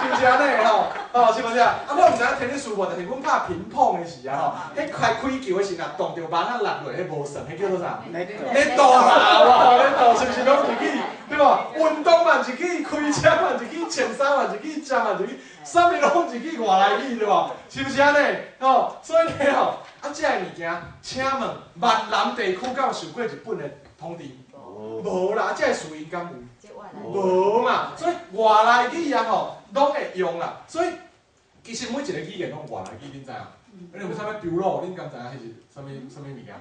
對無？是毋是按呢吼？哦，是毋是啊？啊，我毋知影テニス無，但是阮拍乒乓的時啊吼，彼開開球的時若撞著網仔落落，彼無算，彼叫做啥？ネット啦，哇，ネット是毋是攏日語？對無？運動嘛日語，開車嘛日語，穿衫嘛日語，食嘛日語，啥物攏日語外來語對無？是毋是按呢？吼，所以呢吼，啊，這个物件，請問閩南地區敢有受過日本的統治？無啦，這个詞𪜶敢有？無嘛，所以外來語啊吼，攏會用啦。所以其實每一個語言攏外來語，恁知影？你有啥物標魯？恁敢知影彼是啥物啥物物件？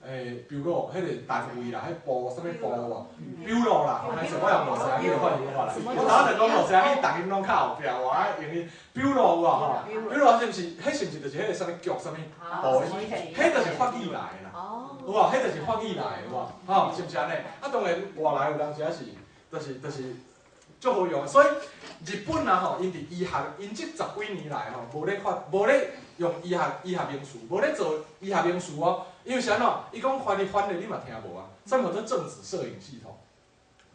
欸，標魯，彼個單位啦，彼部啥物部無？標魯啦，歹勢，我用羅西亞語的發音法啦。我頭先就講羅西亞語，逐音攏較後壁，我愛用伊標魯有無吼？標魯是毋是？彼是毋是就是彼個啥物局啥物部？彼就是法語來的啦，有無？彼就是法語來的，有無？吼，是毋是按呢？啊，當然外來有當時仔是，就是足好用的。所以日本啊吼，𪜶佇醫學，𪜶這十幾年來吼，無咧發，無咧用醫學名詞，無咧做醫學名詞哦。因為是按怎？伊講翻譯翻譯你嘛聽無啊？啥物叫做正子攝影系統？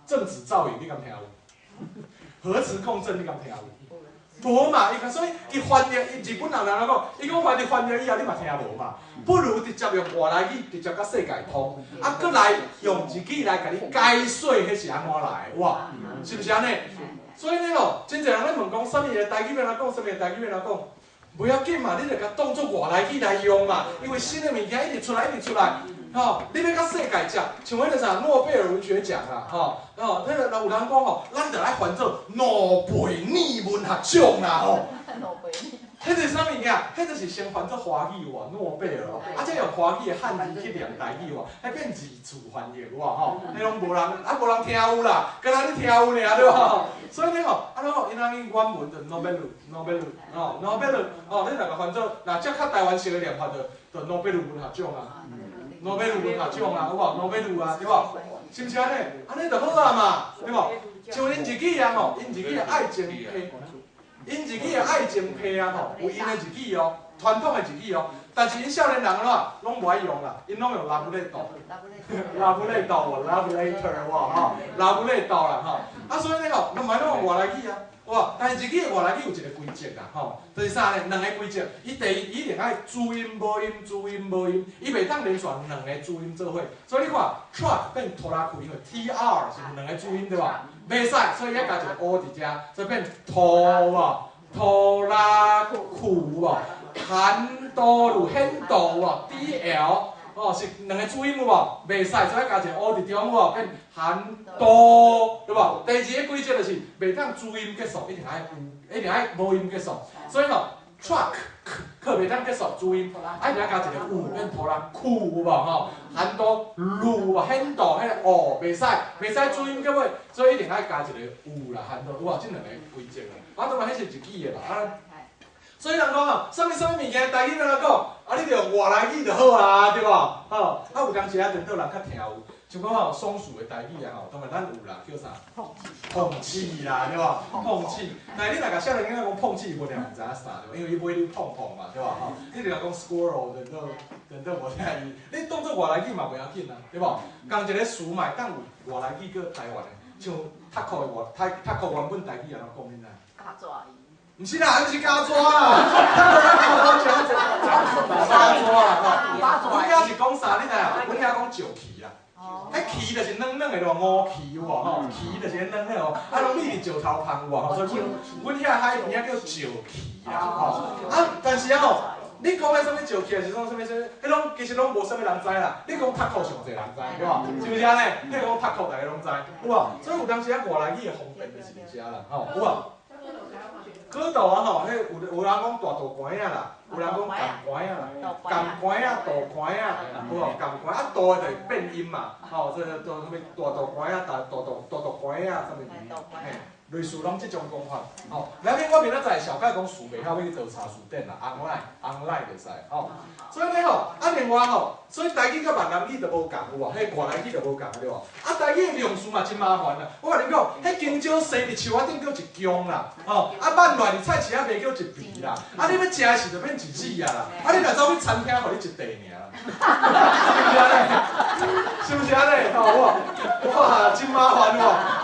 正子造影你敢聽有？核磁共振你敢聽有？無嘛，伊所以伊翻譯，伊日本人按怎講？伊講翻譯翻譯以後你嘛聽無嘛？不如直接用外來語直接佮世界通，啊，閣來用日語來共你解說，彼是按怎來的？哇，是毋是按呢？所以呢吼，真濟人咧問講，啥物的台語欲按怎講？啥物的台語欲按怎講？無要緊嘛，你就共當做外來語來用嘛，因為新的物件一直出來，一直出來，吼，你欲佮世界接，像彼個啥諾貝爾文學獎啊，吼，吼，彼個有人講吼，咱著愛翻做諾貝爾文學獎啦，吼。彼個是啥物件？彼就是先翻做華語話，諾貝爾，啊，再用華語的漢字去念台語話，彼變二次翻譯有無吼？彼攏無人，啊無人聽有啦，敢若你聽有爾對無？所以呢吼，啊攏吼，𪜶人用原文就諾貝爾，諾貝爾，吼，諾貝爾，吼，你若共翻做，若這較台灣式的念法就諾貝爾文學獎啊，諾貝爾文學獎啊，有無？諾貝爾啊，對無？是毋是按呢？按呢就好啊嘛，對無？像𪜶日語啊吼，𪜶日語的愛情批。𪜶日語的愛情批啊吼，有𪜶的日語哦，傳統的日語哦，但是𪜶少年人按怎，攏無愛用啦，𪜶攏用ラブレター，ラブレター無，love letter 無吼，ラブレター啦吼，啊所以呢吼，攏嘛攏用外來語啊，哇，但是日語的外來語有一個規則啦吼，就是啥呢？兩個規則，伊第一，伊一定愛子音母音，子音母音，伊袂當連續兩個子音做伙，所以你看，truck 變トラク，因為 T R 是兩個子音對無？袂使，所以愛加一個 O 佇遮，所以變ト無，トラク無，韓多路很多有無？D L 哦，是兩个注音有無？袂使，所以加一个 O 佇中有無？變韓多，對無？第二个規則就是袂當注音結束，一定愛有，一定愛無音結束。所以吼，truck 克袂當結束注音，啊一定愛加一个有變拖拉庫有無吼？韓多路有無？很多彼个哦袂使，袂使注音結尾，所以一定愛加一个有啦，韓多有無？這兩个規則啦。啊，當然彼是日語的啦。啊，所以人講吼，啥物啥物物件，台語欲按怎講？啊，你著用外來語就好啊，對無？吼，啊有當時啊，顛倒人較聽有，像講吼，松鼠的台語啊吼，當然咱有啦，叫啥？碰柿啦，對無？碰柿。但是你若共少年囡仔講碰柿，無定毋知影啥，對無？因為伊買你碰碰嘛，對無？吼，你著講 squirrel，顛倒顛倒無聽伊。你當做外來語嘛袂要緊啊，對無？仝一个詞嘛會當有外來語閣台灣的，像讀庫的外讀讀庫原本台語按怎講，你知？毋是啦，毋是膠紙啦，膠紙啦吼。阮遐是講啥？你知影？阮遐講石蜞啦。彼蜞就是軟軟的，對無？烏蜞有無吼？蜞就是彼軟軟哦，啊，攏覕佇石頭旁有無吼？所以阮阮遐海邊遐叫石蜞啦吼。啊，但是啊吼，你講彼啥物石蜞，還是講啥物啥物，彼攏其實攏無啥物人知啦。你講讀庫上濟人知，對無？是毋是按呢？你講讀庫，逐个攏知，有無？所以有當時啊，外來語的方便就是佇遮啦，吼，有無？蝌蚪啊吼，彼有有人講大肚拐仔啦，有人講鉗拐仔啦，鉗拐仔、肚拐仔，有無？鉗拐啊，肚的就是變音嘛，吼，這個做啥物大肚拐仔、大大肚大肚拐仔，啥物？嘿，類似攏這種講法，吼。來面我明仔載小解講詞袂曉，欲去倒查詞典啦，online，online 會使，吼。所以呢吼，啊另外吼，所以台語佮閩南語就無仝有無？彼外來語就無仝對無？啊，台語的量詞嘛真麻煩啦。我共恁講，彼香蕉生佇樹仔頂叫一莒啦，吼，啊挽落來佇菜市仔賣叫一埤啦，啊你欲食的時就變一子啊啦，啊你若走去餐廳，予你一塊爾，是毋是按呢？是毋是按呢？吼，哇，真麻煩有無？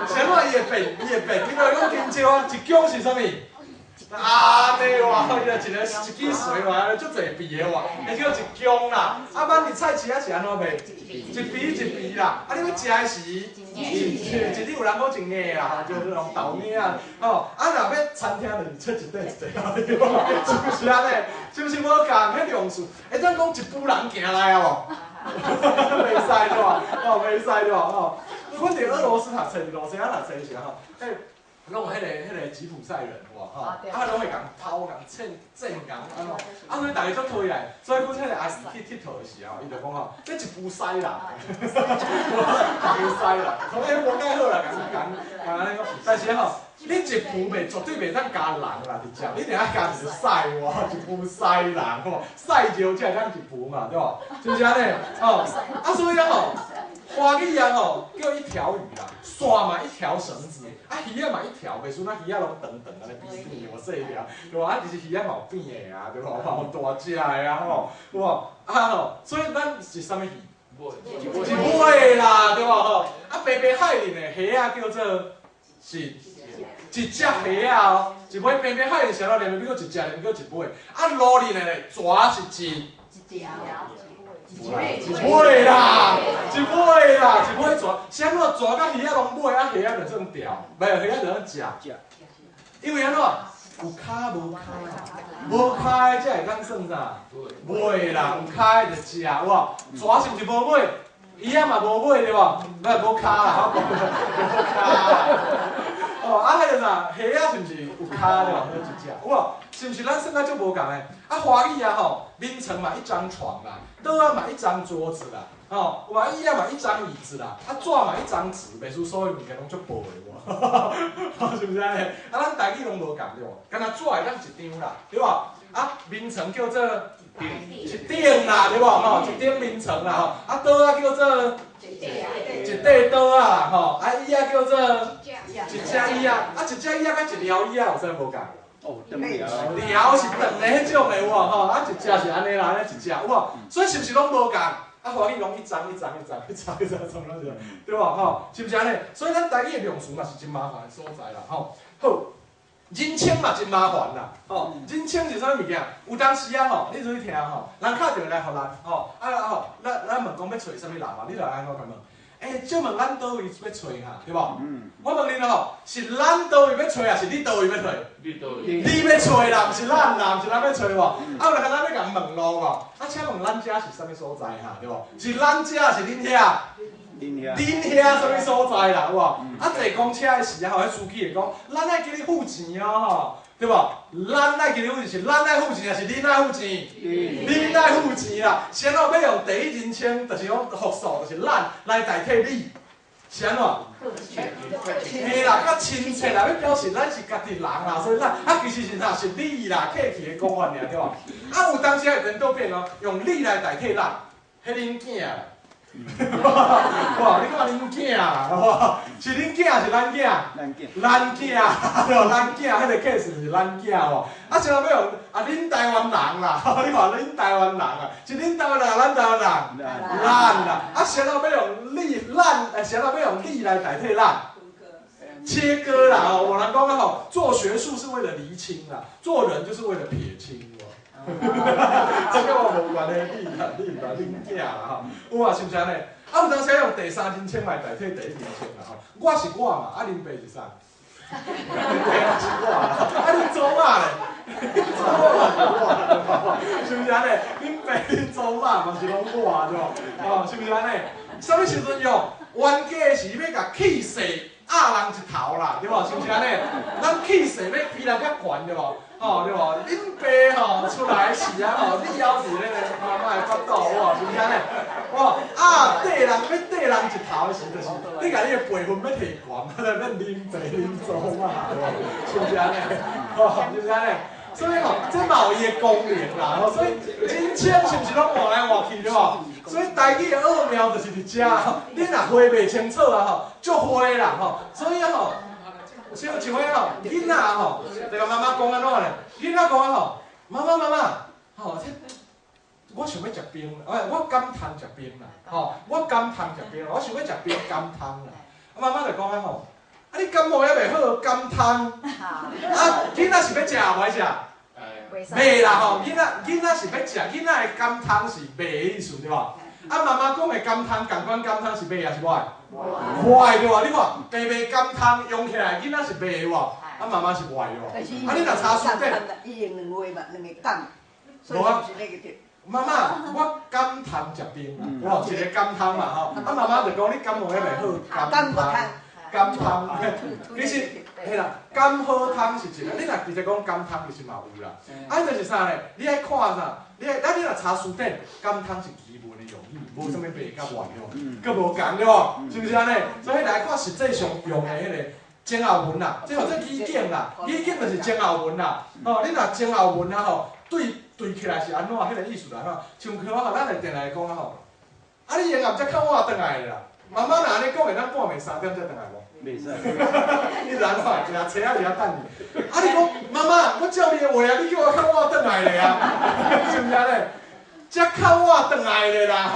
是按怎伊會變？伊會變。你若講香蕉啊，一莒是啥物？啊，對哇，伊就一个一支水哇，足濟埤的哇，彼叫一莒啦。啊，挽佇菜市仔是按怎賣？一埤一埤啦。啊，你欲食的時，一一有人講一硬啦，就是用豆乳啊。吼，啊，若欲餐廳就是切一塊一塊，對無？是毋是按呢？是毋是無仝？彼量詞，會當講一晡人行來啊無？袂使對無？哦，袂使對無？吼，阮佇俄羅斯讀冊，羅西亞讀冊時吼，彼。攏有彼个吉普賽人有無吼？啊，攏會共偷、共騙、騙共按怎？啊，所以逐家足討厭。所以阮彼个阿姨去𨑨迌的時候，伊就講吼，這一晡師人，一晡師人，所以無介好啦，共共共按呢講。但是吼，你一晡袂絕對袂當加人啦，佇遮，你一定愛加一个師有無？一晡師人吼，師就才會當一晡嘛，對無？是毋是按呢？吼，啊，所以啊吼。華語啊吼，叫一條魚啦，線嘛一條繩子，啊魚仔嘛一條，袂輸咱魚仔攏長長按呢扁扁有細條，對無？啊其實魚仔嘛有扁的啊，對無？嘛有大隻的啊吼，有無？啊吼，所以咱是啥物魚？一尾啦，對無吼？啊白白海裡的蝦仔叫做是一隻蝦仔哦，一尾白白海裡啥物連叫一隻，連叫一尾。啊路裡的咧，蛇是一。一條。一尾啦，一尾啦，一尾蛇，是按怎蛇佮魚仔攏尾，啊蝦仔就算條，袂蝦仔就算食。因為按怎有跤無跤，無跤的才會當算啥？尾啦，有跤的就食，有無？蛇是毋是無尾？魚仔嘛無尾對無？無無跤啦，無跤。哦，啊，彼个啥，蝦仔是毋是有跤對無？好一隻，有無？是毋是咱算甲足無仝的？啊，華語啊吼，眠床嘛一張床啦，桌仔嘛一張桌子啦，吼，有無？椅仔嘛一張椅子啦，啊，紙嘛一張紙，袂輸所有物件攏足薄的無？是毋是按呢？啊，咱台語攏無仝對無？敢若紙會當一張啦，對無？啊，眠床叫做一頂啦，對無？吼，一頂眠床啦，吼，啊，桌仔叫做一塊桌仔啦，吼，啊，椅仔叫做一隻椅仔，啊，一隻椅仔佮一寮椅仔有啥無仝？哦，長寮。寮是長的彼種的有無？吼，啊，一隻是按呢啦，按呢一隻有無？所以是毋是攏無仝？啊，華語攏一張一張一張一張一張，怎麼攏是？對無？吼，是毋是按呢？所以咱台語的量詞嘛是真麻煩的所在啦，吼。好，人稱嘛真麻煩啦，吼，人稱是啥物物件？有當時啊吼，你注意聽吼，人敲電話來予咱，吼，啊吼，咱咱問講欲揣啥物人嘛，你著按怎共問？欸，借問咱佗位欲揣哈，對無？我問恁吼，是咱佗位欲揣，抑是你佗位欲揣？你佗位。你欲揣啦，毋是咱啦，毋是咱欲揣無？啊，有來咱欲共問路無？啊，請問咱遮是啥物所在哈？對無？是咱遮抑是恁遐？恁遐。恁遐啥物所在啦？有無？啊，坐公車的時啊，吼，彼司機會講，咱愛記得付錢哦，吼。對無？咱愛記得付錢，是咱愛付錢，抑是恁愛付錢？恁愛付錢啦！是按怎欲用第一人稱，就是講複數，就是咱來代替你，是按怎？嘿啦，較親切啦，欲表示咱是家己人啦，所以咱啊其實是啥？是你啦，客氣的講法爾，對無？啊有當時會顛倒變哦，用你來代替咱，彼恁囝啦。哇！你看恁囝啦，是恁囝抑是咱囝？咱囝。咱囝，對咱囝，彼个 case 是咱囝吼。啊，像欲用啊，恁台灣人啦，你看恁台灣人啊，是恁台灣人，咱台灣人？咱啦。啊，啥物欲用你咱，啥物欲用你來代替咱？切割啦！吼，有人講啊吼，做學術是為了釐清啦，做人就是為了撇清。這跟我無關係，你啦，你啦，恁囝啦吼，有啊，是毋是按呢？啊，有當時用第三人稱來代替第一人稱啦吼。我是我嘛，啊，恁爸是啥？恁爸是我啦，啊，恁祖媽咧？恁祖母嘛是我，是毋是按呢？恁爸、恁祖媽嘛是攏我對無？哦，是毋是按呢？啥物時陣用？冤家是欲共氣勢壓人一頭啦，對無？是毋是按呢？咱氣勢欲比人較懸對無？吼對無？恁爸吼出來時啊吼，你猶佇咧個媽媽的腹肚，哇，是毋是按呢？哇，啊，綴人欲綴人一頭的時，就是你共你的輩分欲提懸，啊，變恁爸恁祖媽，是毋是按呢？吼，是毋是按呢？所以吼，這嘛有伊的功能啦，吼，所以人稱是毋是攏換來換去對無？所以台語的奧妙就是佇遮，你若分袂清楚啊吼，足花啦吼，所以吼。像像彼吼，囡仔吼，就共媽媽講按怎咧？囡仔講啊吼，媽媽媽媽，吼，這我想欲食冰，哎，我減糖食冰啦，吼，我減糖食冰，我想欲食冰減糖啦。啊，媽媽就講啊吼，啊你感冒猶袂好，減糖，啊，囡仔是欲食無愛食？袂啦吼，囡仔是欲食，囡仔的減糖是袂的意思對無？啊，媽媽講的減糖，仝款減糖是欲抑是無愛？無愛對無？你看，白白減糖用起來，囡仔是袂的無？啊，媽媽是無愛的無？啊，你若查詞典，伊用兩話嘛，兩個減，所以是那個對。媽媽，我減糖食冰啦，哇，一個減糖嘛吼。啊，媽媽就講你感冒猶袂好，減糖，減糖。其實，嘿啦，減好湯是一個，你若直接講減糖，其實嘛有啦。啊，就是啥咧？你愛看啥？你愛，咱你若查詞典，減糖是基本的用語，無啥物白佮歪哦，閣無仝對無？是毋是按呢？所以來看實際上用的彼个前後文啦，這號做語境啦，語境就是前後文啦。吼，你若前後文啊吼，對對起來是按怎？彼個意思是按怎？像像我咱會定來講啊吼，啊你閒暗才較晚轉來的啦。媽媽若按呢講，會當半暝3點才轉來無？袂使。你是按怎？一下車仔佇遐等你。啊你講媽媽，我照你的話啊，你叫我較晚轉來咧啊，是毋是按呢？才較晚轉來咧啦，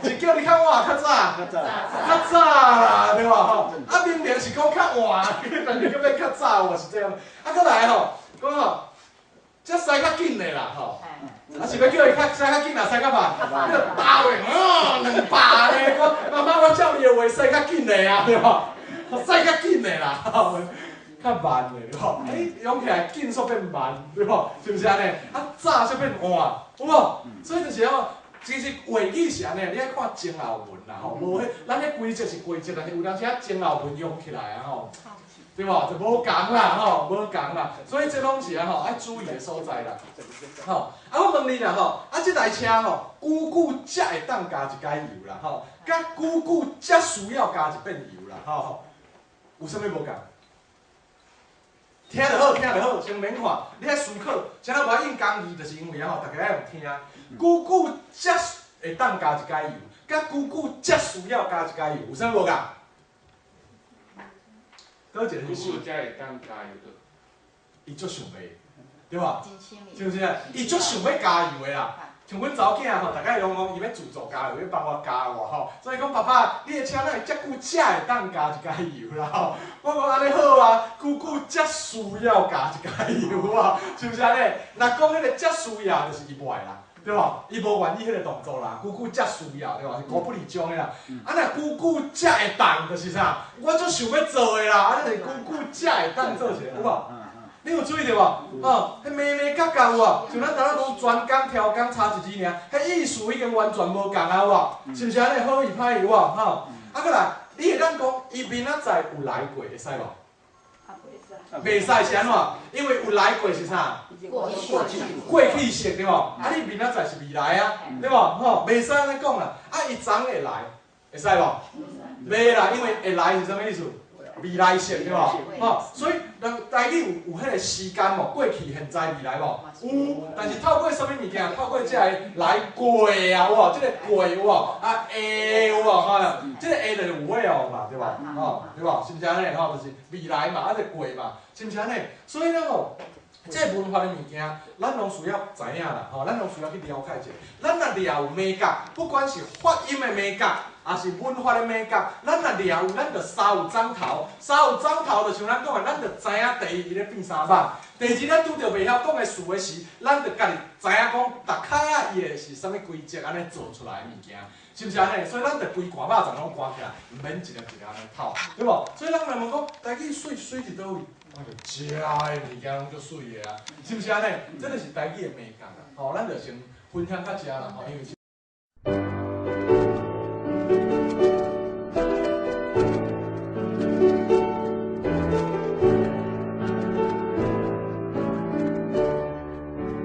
是叫你較晚較早？較早。較早啦，對無吼？啊明明是講較晚，但是閣欲較早，是這樣。啊，閣來吼，講吼，才駛較緊的啦吼。啊是欲叫伊較駛較緊啊，駛較慢？你就打話，哦，200咧，講媽媽，我照你的話駛較緊的啊，對無？駛較緊的啦，較慢的對無？欸，用起來緊煞變慢，對無？是毋是按呢？啊，早煞變晚，有無？所以就是哦，其實話語是按呢，你愛看前後文啦吼，無彼，咱彼規則是規則，但是有當時啊前後文用起來啊吼，對無？就無仝啦吼，無仝啦，所以這攏是啊吼愛注意的所在啦。吼，啊我問你啦吼，啊這台車吼，久久才會當加一擺油啦吼，佮久久才需要加一遍油啦吼，有啥物無仝？聽就好，聽就好，先免看。你愛思考，啥人無愛用講義，就是因為啊吼，大家愛用聽。久久才會當加一擺油，佮久久才需要加一擺油，有啥物無仝？佗一個久久才會當加油的。伊足想欲，對無？是毋是啊？伊足想欲加油的啦。像阮查某囝吼，逐擺攏講伊欲自助加油，欲幫我加油吼。所以講爸爸，你的車哪會遮久才會當加一擺油啦吼？我講按呢好啊，久久才需要加一擺油啊，是毋是按呢？若講彼個才需要，就是伊無愛啦。對無？伊無願意彼個動作啦，久久才需要，對無？是孤不離種的啦。啊，若久久才會當，就是啥？我足想欲做的啦，啊，就是久久才會當做一個，有無？你有注意著無？吼，彼眉眉角角有無？像咱頭仔講專工挑工差一字爾，彼意思已經完全無仝啊，有無？是毋是按呢？好與歹有無？吼，啊，閣來，你會當講伊明仔載有來過，會使無？袂使是按怎？因為有來過是啥？過去。過去式對無？啊，你明仔載是未來啊，對無？吼，袂使按呢講啦。啊，伊昨會來，會使無？袂啦，因為會來是啥物意思？未來式對無？吼，所以人台語有彼個時間無？過去、現在、未來無？有，但是透過啥物物件？透過這个來過啊，有無？這个過有無？啊會有無？吼，這个會就是有 will 嘛，對無？吼，對無？是毋是按呢？吼，就是未來嘛，啊，這過嘛，是毋是按呢？所以咧吼，這个文法的物件，咱攏需要知影啦，吼，咱攏需要去了解一下。咱若掠有眉角，不管是發音的眉角，抑是文法的眉角，咱若掠有，咱就捎有掌頭，捎有掌頭，就像咱講的，咱就知影第一伊咧變啥肉，第二咱拄著袂曉講的詞的時，咱就家己知影講，逐擺仔伊會是啥物規則按呢做出來的物件，是毋是按呢？所以咱就規罐肉粽攏關起來，毋免一粒一粒按呢透，對無？所以咱來問講，台語媠媠佇佗位？我就食的物件攏足媠的啊，是毋是按呢？這就是台語的眉角啦，吼，咱就先分享到遮啦，吼，因為。